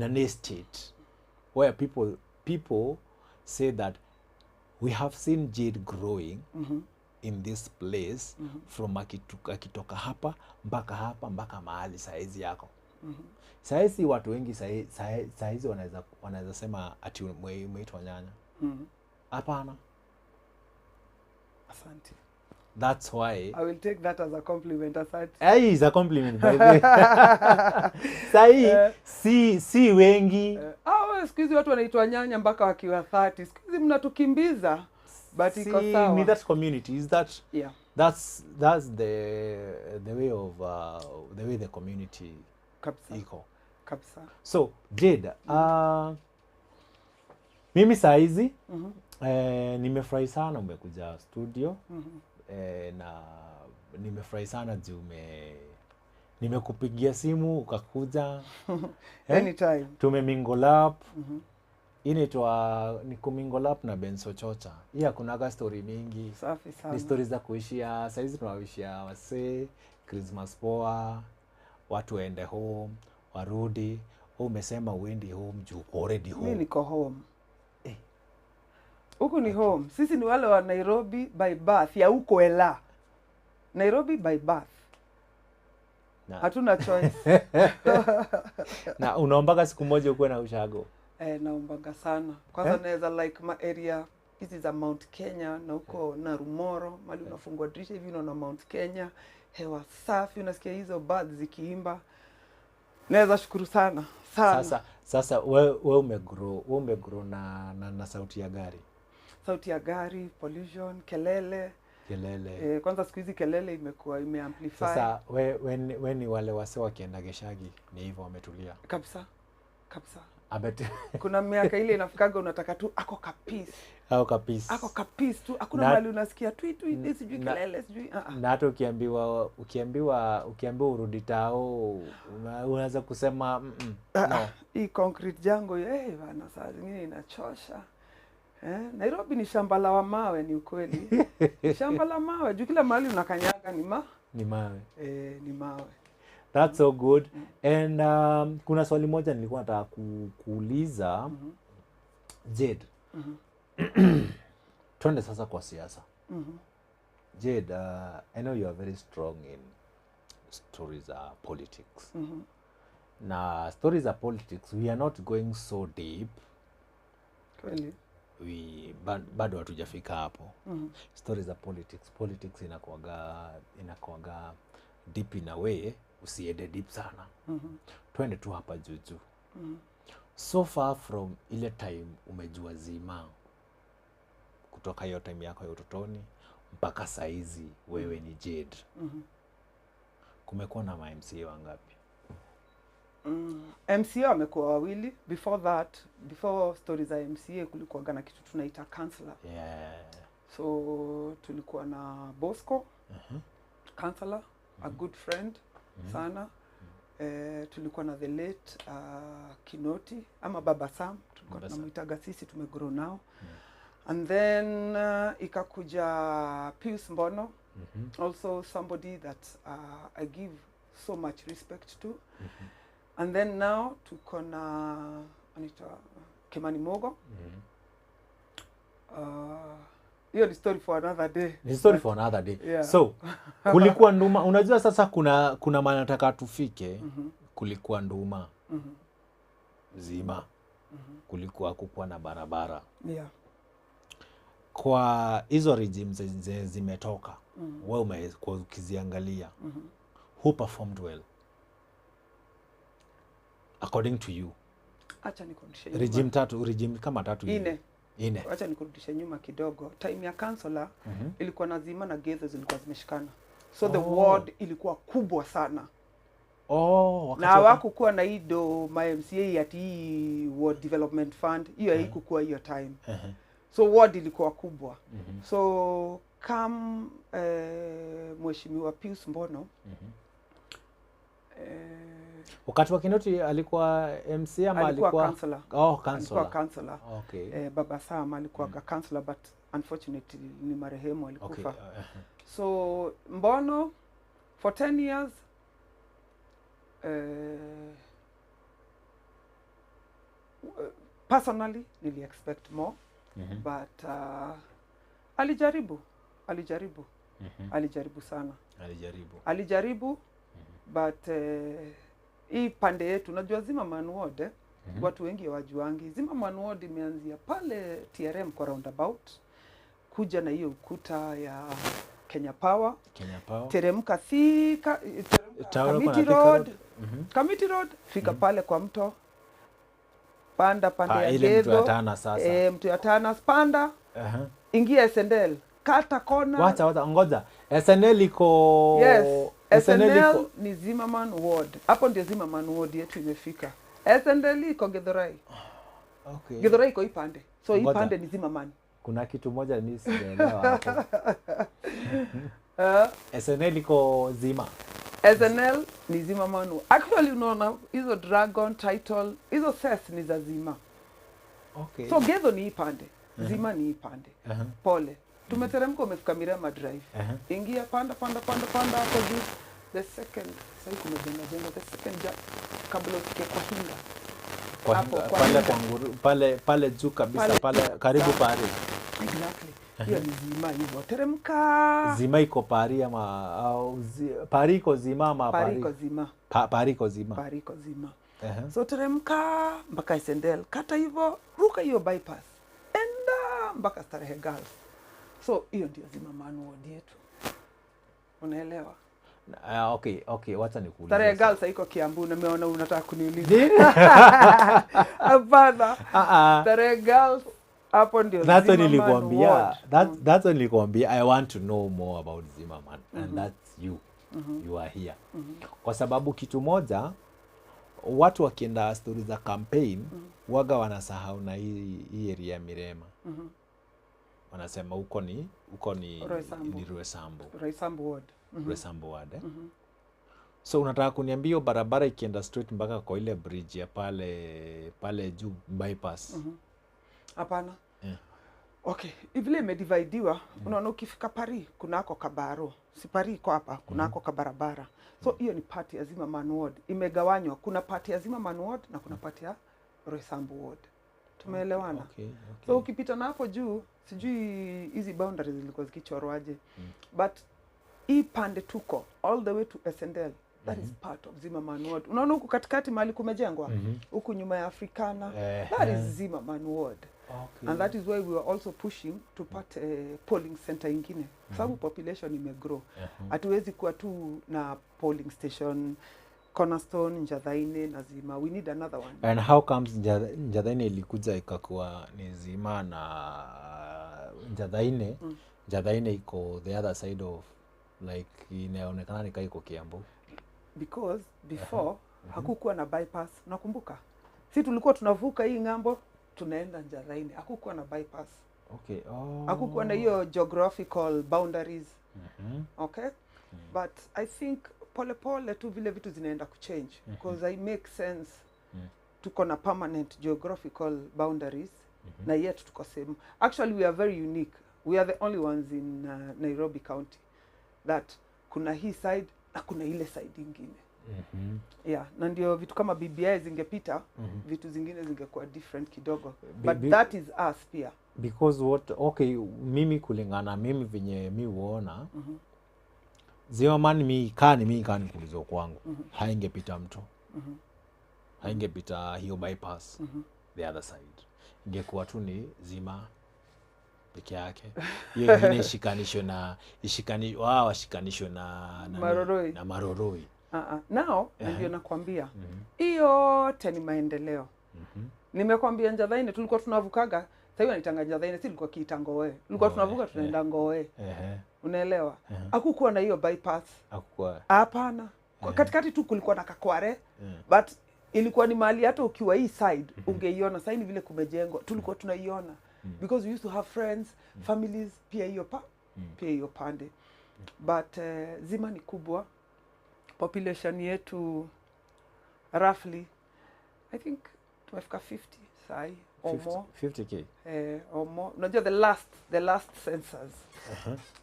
[SPEAKER 1] an estate where people say that we have seen Jade growing in this place from akitoka hapa mpaka hapa mpaka mahali saizi yako saizi. Watu wengi saizi wanaweza sema ati umeitwa nyanya? Hapana.
[SPEAKER 2] Asante.
[SPEAKER 1] That's why
[SPEAKER 2] I will take that as a compliment. Asante.
[SPEAKER 1] Hey, is a compliment, by the way. Sahii si wengi.
[SPEAKER 2] Ah, siku hizi watu wanaitwa nyanya mpaka wakiwa 30. Siku hizi mnatukimbiza, but iko
[SPEAKER 1] Si,
[SPEAKER 2] sawa.
[SPEAKER 1] ni that community is that that's the way of the way the community
[SPEAKER 2] Kabisa.
[SPEAKER 1] iko.
[SPEAKER 2] Kabisa.
[SPEAKER 1] So Jade, mimi saa hizi nimefurahi sana umekuja studio na nimefurahi sana juu nimekupigia simu ukakuja, eh?
[SPEAKER 2] Anytime.
[SPEAKER 1] Tumemingle up. Hii inaitwa ni kumingle up na Benso Chocha. Hii hakunaga story mingi.
[SPEAKER 2] Safi sana.
[SPEAKER 1] Ni stori za kuishia. Saizi tunawishia wasee Christmas poa, watu waende home, warudi. Wewe umesema uendi home juu uko already
[SPEAKER 2] Mi
[SPEAKER 1] home.
[SPEAKER 2] niko home. Huku ni home. Sisi ni wale wa Nairobi by birth, ya huko ela. Nairobi by birth. Hatuna choice.
[SPEAKER 1] Na unaombaga siku moja ukuwe na ushago?
[SPEAKER 2] Eh, naombanga sana. Kwanza
[SPEAKER 1] Eh?
[SPEAKER 2] naweza like ma area hizi za Mount Kenya na huko Narumoro, mali unafungua dirisha hivi unaona Mount Kenya, hewa safi, unasikia hizo birds zikiimba. Naweza shukuru sana sana.
[SPEAKER 1] Sasa we umegrow na sauti ya gari.
[SPEAKER 2] Sauti ya gari, pollution, kelele.
[SPEAKER 1] Kelele.
[SPEAKER 2] Kwanza siku hizi kelele imekuwa imeamplify.
[SPEAKER 1] Sasa we ni wale wase wakienda geshagi ni hivyo wametulia.
[SPEAKER 2] Kabisa. Kabisa. Kuna miaka ile inafikaga unataka tu ako kapisi.
[SPEAKER 1] Ako kapisi.
[SPEAKER 2] Ako kapisi tu. Hakuna mahali unasikia tui tui sijui kelele sijui.
[SPEAKER 1] Na hata ukiambiwa urudi tao unaweza kusema no.
[SPEAKER 2] Hii concrete jungle bana saa zingine inachosha. Nairobi ni shamba la mawe, ni ukweli. Shamba la mawe, juu kila mahali unakanyaga ni
[SPEAKER 1] mawe.
[SPEAKER 2] Ni mawe.
[SPEAKER 1] That's so good. And kuna swali moja nilikuwa nataka kuuliza. Jade. Twende sasa kwa siasa. Jade, I know you are very strong in stories of politics. Na stories of politics, we are not going so deep.
[SPEAKER 2] Kweli.
[SPEAKER 1] We bado hatujafika hapo. Stories of politics, politics inakuwaga deep in a way, usiende deep sana. Twende tu hapa juju. So far from ile time umejua Zima, kutoka hiyo time yako ya utotoni mpaka saizi wewe ni Jade. Kumekuwa na ma MCA wangapi?
[SPEAKER 2] MCA amekuwa wawili. Before that, before stories za MCA kulikuwa na kitu tunaita counselor.
[SPEAKER 1] Yeah.
[SPEAKER 2] So tulikuwa na Bosco, counselor, a good friend sana. Tulikuwa na the late Kinoti ama Baba Sam, tulikuwa tunamuitaga sisi, tumegrow now. And then ikakuja Pius Mbono, also somebody that I give so much respect to. And then now tuko na anaitwa Kimani Mogo. Hiyo ni story for another day.
[SPEAKER 1] Ni story for another day.
[SPEAKER 2] Yeah.
[SPEAKER 1] So kulikuwa nduma, unajua sasa kuna maana nataka tufike. Kulikuwa nduma Zima. Kulikuwa kukuwa na barabara.
[SPEAKER 2] Yeah.
[SPEAKER 1] Kwa hizo regime zimetoka, wewe umekuwa ukiziangalia, who performed well according to you?
[SPEAKER 2] Acha nikurudishe nyuma.
[SPEAKER 1] Regime kama tatu hivi. Ine.
[SPEAKER 2] Acha nikurudishe nyuma kidogo. Time ya counselor ilikuwa na Zima na Gedho zilikuwa zimeshikana. So the ward ilikuwa kubwa sana. Na hawakukuwa na hido ma MCA ati ward development fund. Hiyo haikukuwa hiyo time. So ward ilikuwa kubwa. So come Mheshimiwa Pius Mbono.
[SPEAKER 1] Wakati wa Kinoti alikuwa MC ama alikuwa
[SPEAKER 2] counselor?
[SPEAKER 1] Oh, counselor.
[SPEAKER 2] Alikuwa counselor.
[SPEAKER 1] Okay.
[SPEAKER 2] Baba Sam alikuwa counselor, but unfortunately ni marehemu, alikufa.
[SPEAKER 1] Okay.
[SPEAKER 2] So Mbono for 10 years personally nili expect more. But alijaribu. Alijaribu sana. Alijaribu. But hii pande yetu unajua Zimmerman Ward, watu wengi hawajuangi. Zimmerman Ward imeanzia pale TRM kwa roundabout, kuja na hiyo ukuta ya Kenya Power. Teremka Thika, Kamiti Road. Kamiti Road fika pale kwa mto. Panda pande ya
[SPEAKER 1] Ile mtu ya Tana sasa.
[SPEAKER 2] Mtu ya Tana panda. Ingia SNL. Kata kona.
[SPEAKER 1] Wacha ngoja. SNL iko.
[SPEAKER 2] Yes. SNL ni Zimmerman Ward. Hapo ndio Zimmerman Ward yetu imefika. SNL iko Githurai.
[SPEAKER 1] Okay.
[SPEAKER 2] Githurai iko ipande. So ipande ni Zimmerman.
[SPEAKER 1] Kuna kitu moja mimi sijaelewa hapo. SNL iko Zima.
[SPEAKER 2] SNL ni Zimmerman. Actually unaona hizo Dragon title, hizo ses ni za Zima.
[SPEAKER 1] Okay.
[SPEAKER 2] So Gedho ni ipande. Zima ni ipande. Pole. Tumeteremka umefika Mirema Drive. Ingia panda panda panda panda hapo juu. The second, sasa kumejenga the second kabla ufike kwa Hinga.
[SPEAKER 1] Kwa Hinga, pale kwa Nguru, pale juu kabisa pale karibu Paris.
[SPEAKER 2] Exactly. Hiyo ni Zima hivyo. Teremka.
[SPEAKER 1] Zima iko Paris ama Paris iko Zima ama
[SPEAKER 2] Paris iko Zima.
[SPEAKER 1] Paris iko Zima.
[SPEAKER 2] Paris iko Zima. So teremka mpaka Isendel. Kata hivyo, ruka hiyo bypass. Enda mpaka Starehe Girls. So hiyo ndio Zimmerman ward yetu, unaelewa?
[SPEAKER 1] Okay, wacha nikuulize.
[SPEAKER 2] Starehe Girls haiko Kiambu, nimeona unataka kuniuliza. Hapana.
[SPEAKER 1] Ah, ah.
[SPEAKER 2] Starehe Girls hapo ndio
[SPEAKER 1] That's what
[SPEAKER 2] Zimmerman
[SPEAKER 1] nilikuambia.
[SPEAKER 2] ward.
[SPEAKER 1] That's what nilikuambia. I want to know more about Zimmerman and that's you. You are here. Kwa sababu kitu moja, watu wakienda stori za campaign waga wanasahau na hii area ya Mirema. Wanasema huko ni
[SPEAKER 2] Roysambu.
[SPEAKER 1] ni Roysambu.
[SPEAKER 2] Roysambu ward.
[SPEAKER 1] Roysambu ward, eh? So unataka kuniambia hiyo barabara ikienda straight mpaka kwa ile bridge ya pale pale juu, bypass?
[SPEAKER 2] Hapana.
[SPEAKER 1] Yeah.
[SPEAKER 2] Okay, vile imedividiwa, unaona ukifika Paris kunako kabaro, si Paris iko hapa, kunako kabarabara. So hiyo ni part ya Zimmerman ward. Imegawanywa, kuna part ya Zimmerman ward na kuna part ya Roysambu ward. Tumeelewana?
[SPEAKER 1] Okay.
[SPEAKER 2] So ukipita na hapo juu, sijui hizi boundaries zilikuwa zikichorwaje. But hii pande tuko all the way to SNL, that is part of Zimmerman ward. Unaona huku katikati mahali kumejengwa, huku nyuma ya Africana, that is Zimmerman ward. And that is why we were also pushing tupate polling center ingine, kwa sababu population imegrow. Hatuwezi kuwa tu na polling station Cornerstone, Njathaine na Zima. We need another one.
[SPEAKER 1] And how comes Njathaine ilikuja ikakuwa ni Zima na Njathaine? Njathaine iko the other side of, like, inaonekana ni kaa iko Kiambu.
[SPEAKER 2] Because before hakukuwa na bypass. Nakumbuka si tulikuwa tunavuka hii ng'ambo tunaenda Njathaine, hakukuwa na bypass.
[SPEAKER 1] Okay. Oh.
[SPEAKER 2] Hakukuwa na hiyo geographical boundaries. Okay, but I think polepole tu vile vitu zinaenda kuchange, because I make sense, tuko na permanent geographical boundaries na yet tuko same. Actually, we are very unique. We are the only ones in Nairobi County that kuna hii side na kuna ile side ingine. Yeah, na ndio vitu kama BBI zingepita, vitu zingine zingekuwa different kidogo, but that is us pia.
[SPEAKER 1] Because what, okay, mimi kulingana mimi venye mi huona, Zimmerman, mi kaa ni kuulizwa kwangu, haingepita mto, haingepita hiyo bypass the other side, ingekuwa tu ni Zima peke yake, hiyo ingine ishikanishwe na wao washikanishwe na nani?
[SPEAKER 2] Maroroi.
[SPEAKER 1] Na Maroroi.
[SPEAKER 2] Uh-uh. Now, na ndio nakwambia hiyo yote ni maendeleo. Nimekwambia Njathaine tulikuwa tunavukaga, sasa hivi wanaitanga Njathaine, si tulikuwa kiita Ngoe, tulikuwa
[SPEAKER 1] Ngoe,
[SPEAKER 2] tunavuka tunaenda Ngoe. Unaelewa? Hakukuwa na hiyo bypass.
[SPEAKER 1] Hakukuwa.
[SPEAKER 2] Hapana. Kwa katikati tu kulikuwa na kakware, but ilikuwa ni mahali hata ukiwa hii side ungeiona. Sasa ni vile kumejengwa, tulikuwa tunaiona because we used to have friends, families pia hiyo pande. But Zima ni kubwa. Population yetu roughly, I think tumefika 50 sai or
[SPEAKER 1] 50,
[SPEAKER 2] more.
[SPEAKER 1] 50K?
[SPEAKER 2] Or more. Unajua the last census,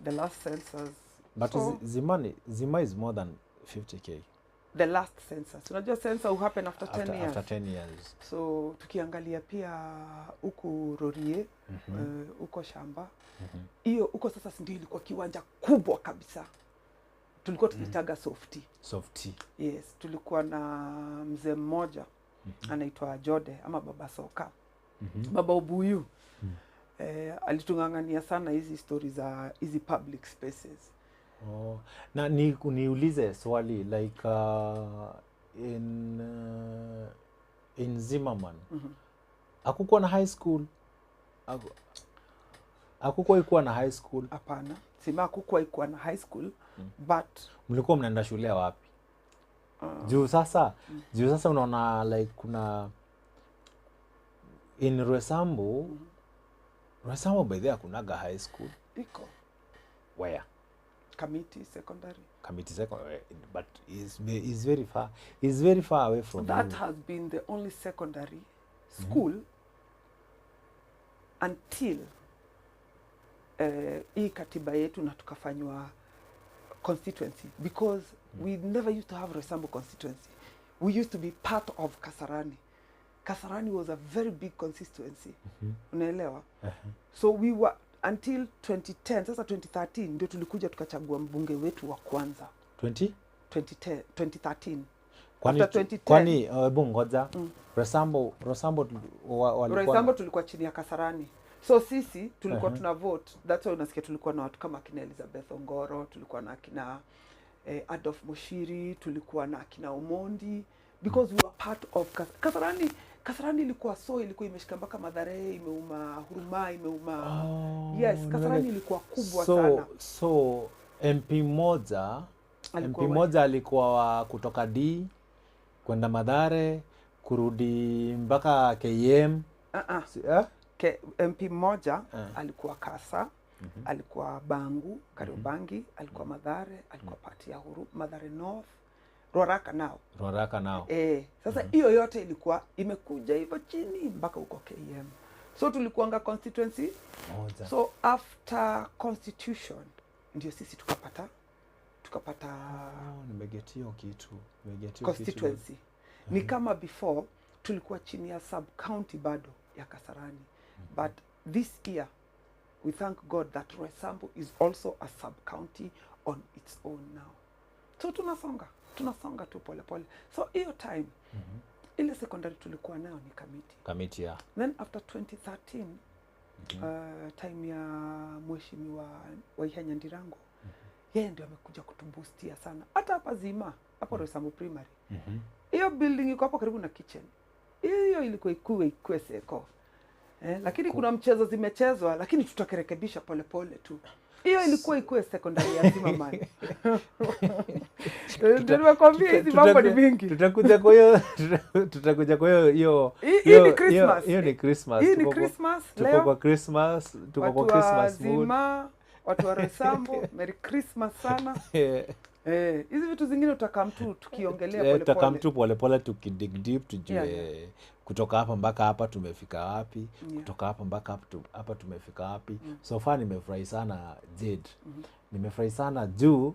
[SPEAKER 2] the last census.
[SPEAKER 1] But
[SPEAKER 2] So,
[SPEAKER 1] Zima is more than 50K.
[SPEAKER 2] The last census, unajua census will happen after 10
[SPEAKER 1] After,
[SPEAKER 2] years.
[SPEAKER 1] after 10 years.
[SPEAKER 2] So tukiangalia pia huku Rorie, huko shamba hiyo huko sasa, si ndio ilikuwa kiwanja kubwa kabisa, tulikuwa tunaitaga Softy.
[SPEAKER 1] Softy.
[SPEAKER 2] Yes, tulikuwa na mzee mmoja anaitwa Jode ama Baba Soka, Baba Ubuyu. Alitung'ang'ania sana hizi stori za hizi public spaces.
[SPEAKER 1] Oh. Na niulize swali, like in Zimmerman hakukuwa na high school? Hakukuwa ikuwa na high school?
[SPEAKER 2] Hapana, Zima hakukuwa ikuwa na high school, but
[SPEAKER 1] Mlikuwa mnaenda shule wapi? Juu sasa unaona like kuna in Roysambu, Roysambu by the way hakunaga high school.
[SPEAKER 2] Iko.
[SPEAKER 1] Where?
[SPEAKER 2] Kamiti Secondary.
[SPEAKER 1] Kamiti Secondary, but is very far, is very far away from
[SPEAKER 2] That
[SPEAKER 1] you.
[SPEAKER 2] Has been the only secondary school until hii katiba yetu na tukafanywa constituency, because we never used to have Roysambu constituency. We used to be part of Kasarani. Kasarani was a very big constituency, unaelewa? So we were until 2010. Sasa 2013 ndio tulikuja tukachagua mbunge wetu wa kwanza.
[SPEAKER 1] 20
[SPEAKER 2] 2010, 2013.
[SPEAKER 1] Kwani
[SPEAKER 2] After 2010.
[SPEAKER 1] Kwani hebu ngoja, Roysambu walikuwa
[SPEAKER 2] Roysambu tulikuwa chini ya Kasarani. So sisi tulikuwa tuna vote. That's why unasikia tulikuwa na watu kama akina Elizabeth Ongoro, tulikuwa na akina Adolf Mushiri, tulikuwa na akina Omondi, because we were part of Kasarani. Kasarani ilikuwa, so ilikuwa imeshika mpaka Mathare, imeuma Huruma, imeuma.
[SPEAKER 1] Oh,
[SPEAKER 2] Yes, Kasarani ilikuwa kubwa sana.
[SPEAKER 1] So MP moja MP
[SPEAKER 2] Alikuwa
[SPEAKER 1] moja alikuwa wa kutoka D kwenda Mathare, kurudi mpaka KM.
[SPEAKER 2] Uh-uh.
[SPEAKER 1] Eh?
[SPEAKER 2] MP mmoja
[SPEAKER 1] Eh.
[SPEAKER 2] alikuwa Kasa, alikuwa Bangu, Kariobangi, alikuwa Mathare, alikuwa part ya Huru, Mathare North, Ruaraka nao.
[SPEAKER 1] Ruaraka nao.
[SPEAKER 2] Sasa hiyo yote ilikuwa imekuja hivyo chini mpaka huko KM. So tulikuanga constituency
[SPEAKER 1] moja.
[SPEAKER 2] So after constitution ndio sisi tukapata
[SPEAKER 1] Oh, nimeget hiyo kitu. Nimeget hiyo kitu.
[SPEAKER 2] Constituency. Ni kama before tulikuwa chini ya sub county bado ya Kasarani, but this year we thank God that Roysambu is also a sub county on its own now. So tunasonga tu polepole. So hiyo time ile secondary tulikuwa nayo ni Kamiti.
[SPEAKER 1] Kamiti ya.
[SPEAKER 2] Then after 2013, time ya Mheshimiwa Waihenya Ndirango, yeye ndio amekuja kutuboostia sana. Hata hapa Zima, hapo Roysambu Primary, hiyo building iko hapo karibu na kitchen, hiyo ilikuwa ikue seko, lakini kuna mchezo zimechezwa, lakini tutakirekebisha polepole tu. Hiyo ilikuwa ikue secondary ya Zimmerman. Ndio nimekwambia hizi mambo ni mingi.
[SPEAKER 1] Tutakuja kwa hiyo hiyo
[SPEAKER 2] Hii
[SPEAKER 1] hiyo-
[SPEAKER 2] ni Christmas.
[SPEAKER 1] Hiyo ni Christmas.
[SPEAKER 2] Hii ni Christmas
[SPEAKER 1] Tuko
[SPEAKER 2] leo.
[SPEAKER 1] kwa Christmas, tuko kwa
[SPEAKER 2] Watu wa
[SPEAKER 1] Christmas mood.
[SPEAKER 2] Zima, watu wa Roysambu, Merry Christmas sana. Hizi vitu zingine tutakam tu tukiongelea
[SPEAKER 1] Tutakam
[SPEAKER 2] polepole.
[SPEAKER 1] tu polepole tukidig deep tujue
[SPEAKER 2] Yeah,
[SPEAKER 1] kutoka hapa mpaka hapa tumefika wapi, kutoka hapa mpaka hapa tumefika wapi. So far nimefurahi sana, Jade. Nimefurahi sana juu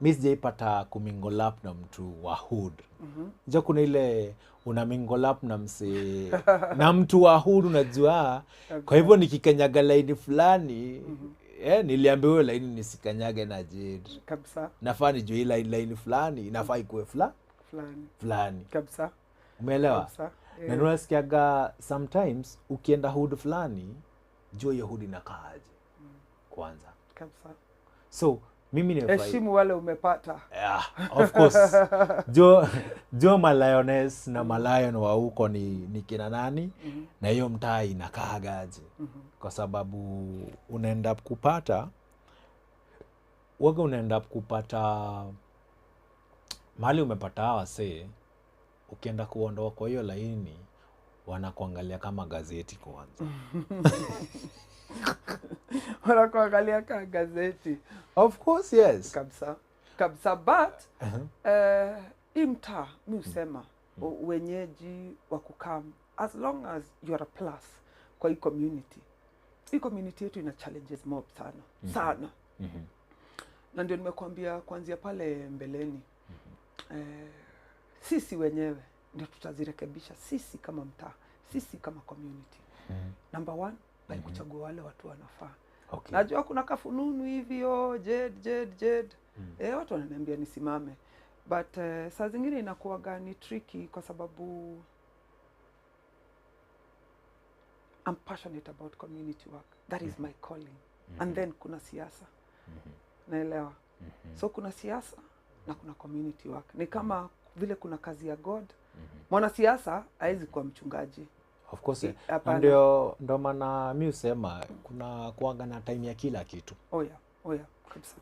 [SPEAKER 1] mi sijaipata kumingle up na mtu wa hood. Mm-hmm. Kuna ile una mingle up na msee na mtu wa hood, unajua, kwa hivyo nikikanyaga laini fulani, niliambiwa hiyo laini nisikanyage na Jade.
[SPEAKER 2] Kabisa.
[SPEAKER 1] Nafaa nijue hii laini fulani inafaa ikuwe
[SPEAKER 2] Fulani.
[SPEAKER 1] fulani.
[SPEAKER 2] Kabisa.
[SPEAKER 1] Umeelewa?
[SPEAKER 2] Kabisa.
[SPEAKER 1] Na unasikiaga sometimes ukienda hood fulani, jua hiyo hood inakaaje kwanza.
[SPEAKER 2] Kabisa.
[SPEAKER 1] So mimi nimefurahi.
[SPEAKER 2] Heshimu wale umepata.
[SPEAKER 1] Yeah, of course. Jo malioness na malion wa huko ni kina nani, na hiyo mtaa inakaagaje, kwa sababu unaenda kupata waga, unaenda kupata mahali umepata hawa wasee, ukienda kuondoa kwa hiyo laini wanakuangalia kama gazeti kwanza.
[SPEAKER 2] Wanakuangalia kaa gazeti.
[SPEAKER 1] Of course, yes.
[SPEAKER 2] Kabisa kabisa, but hii mtaa mi husema wenyeji wa kukam, as long as you are a plus kwa hii community. Hii community yetu ina challenges mob sana sana, na ndio nimekuambia kuanzia pale mbeleni, sisi wenyewe ndio tutazirekebisha, sisi kama mtaa, sisi kama community. Number one, by kuchagua wale watu wanafaa. Najua kuna kafununu hivi, oh, Jade, Jade, Jade. Watu wananiambia nisimame, but saa zingine inakuwaga ni tricky kwa sababu I'm passionate about community work. That is my calling. And then kuna siasa, naelewa. So kuna siasa na kuna community work. Ni kama vile kuna kazi ya God. Mwanasiasa hawezi kuwa mchungaji.
[SPEAKER 1] Of course. Na
[SPEAKER 2] Hapana.
[SPEAKER 1] ndio ndo maana mi husema kuna kuanga na time ya kila kitu.
[SPEAKER 2] Oh yeah, kabisa.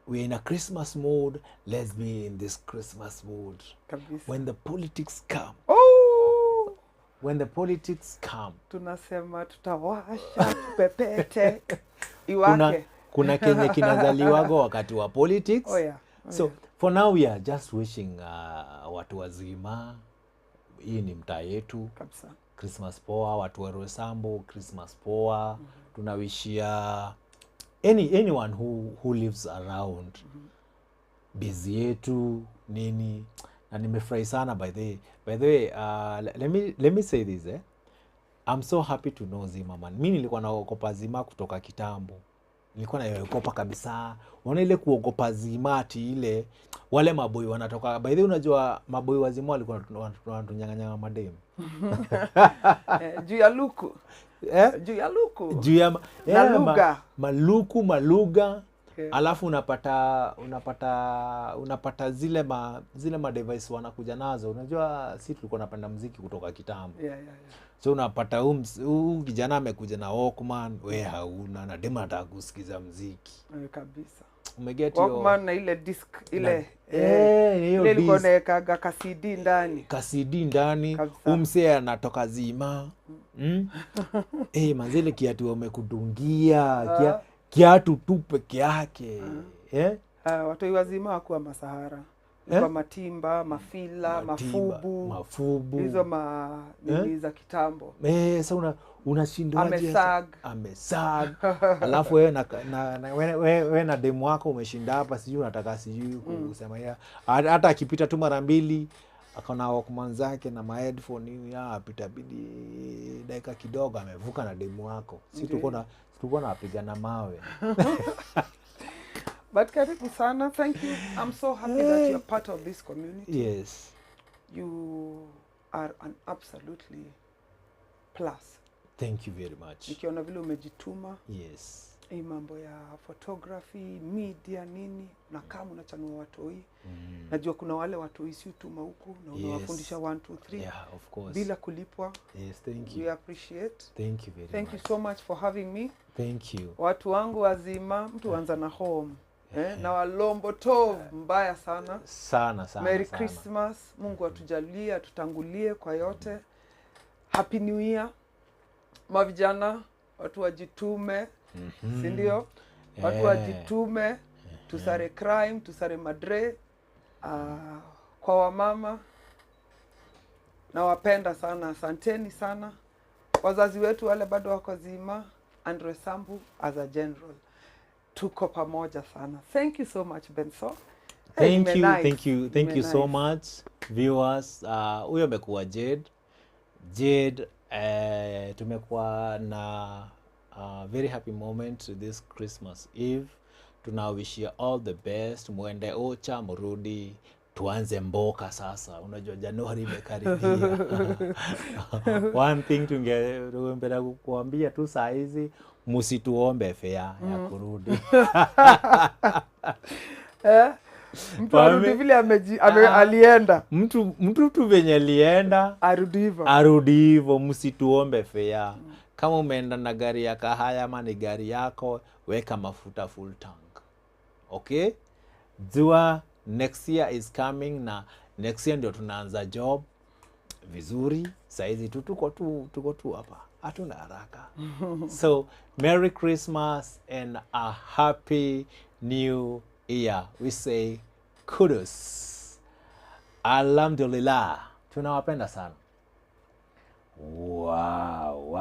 [SPEAKER 1] We are in a Christmas mood, let's be in this Christmas mood.
[SPEAKER 2] Kabisa.
[SPEAKER 1] When the politics come,
[SPEAKER 2] Oh!
[SPEAKER 1] when the politics come,
[SPEAKER 2] Tunasema tutawasha tupepete
[SPEAKER 1] kuna,
[SPEAKER 2] iwake.
[SPEAKER 1] kuna kenye kinazaliwago wakati wa politics.
[SPEAKER 2] Oh yeah. Oh
[SPEAKER 1] So
[SPEAKER 2] yeah.
[SPEAKER 1] for now we are just wishing watu wazima, hii ni mtaa yetu,
[SPEAKER 2] Kabisa.
[SPEAKER 1] Christmas poa, watu wa Roysambu, Christmas poa. Tunawishia anyone who lives around base yetu nini, na nimefurahi sana. By the way, let me say this, eh? I'm so happy to know Zima, man. Mi nilikuwa naogopa Zima kutoka kitambo, nilikuwa naogopa kabisa. Unaona ile kuogopa Zima, ati ile wale maboi wanatoka. By the way, unajua maboi wa Zima walikuwa wanatunyang'anya mademu.
[SPEAKER 2] Juu ya luku.
[SPEAKER 1] Eh?
[SPEAKER 2] Juu ya luku.
[SPEAKER 1] Juu ya
[SPEAKER 2] Na
[SPEAKER 1] yeah,
[SPEAKER 2] lugha.
[SPEAKER 1] Maluku malugha.
[SPEAKER 2] Okay.
[SPEAKER 1] Alafu unapata zile ma device wanakuja nazo. Unajua si tulikuwa napenda muziki kutoka kitambo.
[SPEAKER 2] Yeah.
[SPEAKER 1] So unapata huu kijana amekuja na Walkman, we hauna, na dema anataka kusikiza muziki.
[SPEAKER 2] Kabisa.
[SPEAKER 1] Umeget hiyo?
[SPEAKER 2] Walkman na ile disc ile.
[SPEAKER 1] Hiyo
[SPEAKER 2] Ile ilikuwa
[SPEAKER 1] disc.
[SPEAKER 2] inaekaga ka CD ndani.
[SPEAKER 1] Ka CD ndani.
[SPEAKER 2] Kabisa.
[SPEAKER 1] Umse anatoka zima. Manzile kiatu wamekudungia, kiatu tu peke yake.
[SPEAKER 2] Watoi wazima hawakuwa masahara. Kwa matimba, mafila,
[SPEAKER 1] Matimba,
[SPEAKER 2] mafubu.
[SPEAKER 1] Mafubu.
[SPEAKER 2] Hizo nini za kitambo.
[SPEAKER 1] Sasa unashindwaje?
[SPEAKER 2] Amesag.
[SPEAKER 1] Amesag. Alafu wewe na demu wako umeshinda hapa, sijui unataka sijui kusema ya. Hata akipita tu mara mbili akaona Walkman zake na ma headphone hivi, apita bidi dakika kidogo amevuka na demu wako. Si tulikuwa tunapiga na mawe.
[SPEAKER 2] But karibu sana. Thank you. I'm so happy that you're part of this community.
[SPEAKER 1] Yes.
[SPEAKER 2] You are an absolutely plus.
[SPEAKER 1] Thank you very much.
[SPEAKER 2] Nikiona vile umejituma.
[SPEAKER 1] Yes.
[SPEAKER 2] Hii mambo ya photography, media nini, na kama unachanua watoi. Najua kuna wale watoi si utuma huku na unawafundisha 1 2 3.
[SPEAKER 1] Yeah, of course.
[SPEAKER 2] Bila kulipwa.
[SPEAKER 1] Yes, thank you.
[SPEAKER 2] We appreciate.
[SPEAKER 1] Thank you very
[SPEAKER 2] Thank
[SPEAKER 1] much.
[SPEAKER 2] you so much for having me.
[SPEAKER 1] Thank you.
[SPEAKER 2] Watu wangu wazima, mtu anza na home. Na walombo tov mbaya sana.
[SPEAKER 1] Sana sana.
[SPEAKER 2] Merry
[SPEAKER 1] sana.
[SPEAKER 2] Christmas. Mungu atujalie, atutangulie kwa yote. Happy New Year. Mavijana, watu wajitume. Si ndio? Watu wajitume, tusare crime, tusare madre. Kwa wamama nawapenda sana, asanteni sana. Wazazi wetu wale bado wako zima, Andre Sambu as a general. Tuko pamoja sana. Thank you so much, Benso.
[SPEAKER 1] Thank you, thank you, thank you so much viewers. Huyo amekuwa Jade. Jade, tumekuwa na very happy moment this Christmas Eve. Tunawish you all the best. Muende ocha, murudi, tuanze mboka sasa. Unajua Januari imekaribia. One thing tungependa kukuambia tu saa hizi, msituombe fare ya kurudi.
[SPEAKER 2] Mtu arudi vile alienda.
[SPEAKER 1] Mtu tu venye alienda,
[SPEAKER 2] arudi hivyo.
[SPEAKER 1] Arudi hivyo, msituombe fare. Kama umeenda na gari ya kahaya ama ni gari yako, weka mafuta full tank. Okay? Jua next year is coming, na next year ndio tunaanza job vizuri. Saizi tu tuko tu hapa. Hatuna haraka. So Merry Christmas and a Happy New Year. We say kudos. Alhamdulillah. Tunawapenda sana. Wow, wow.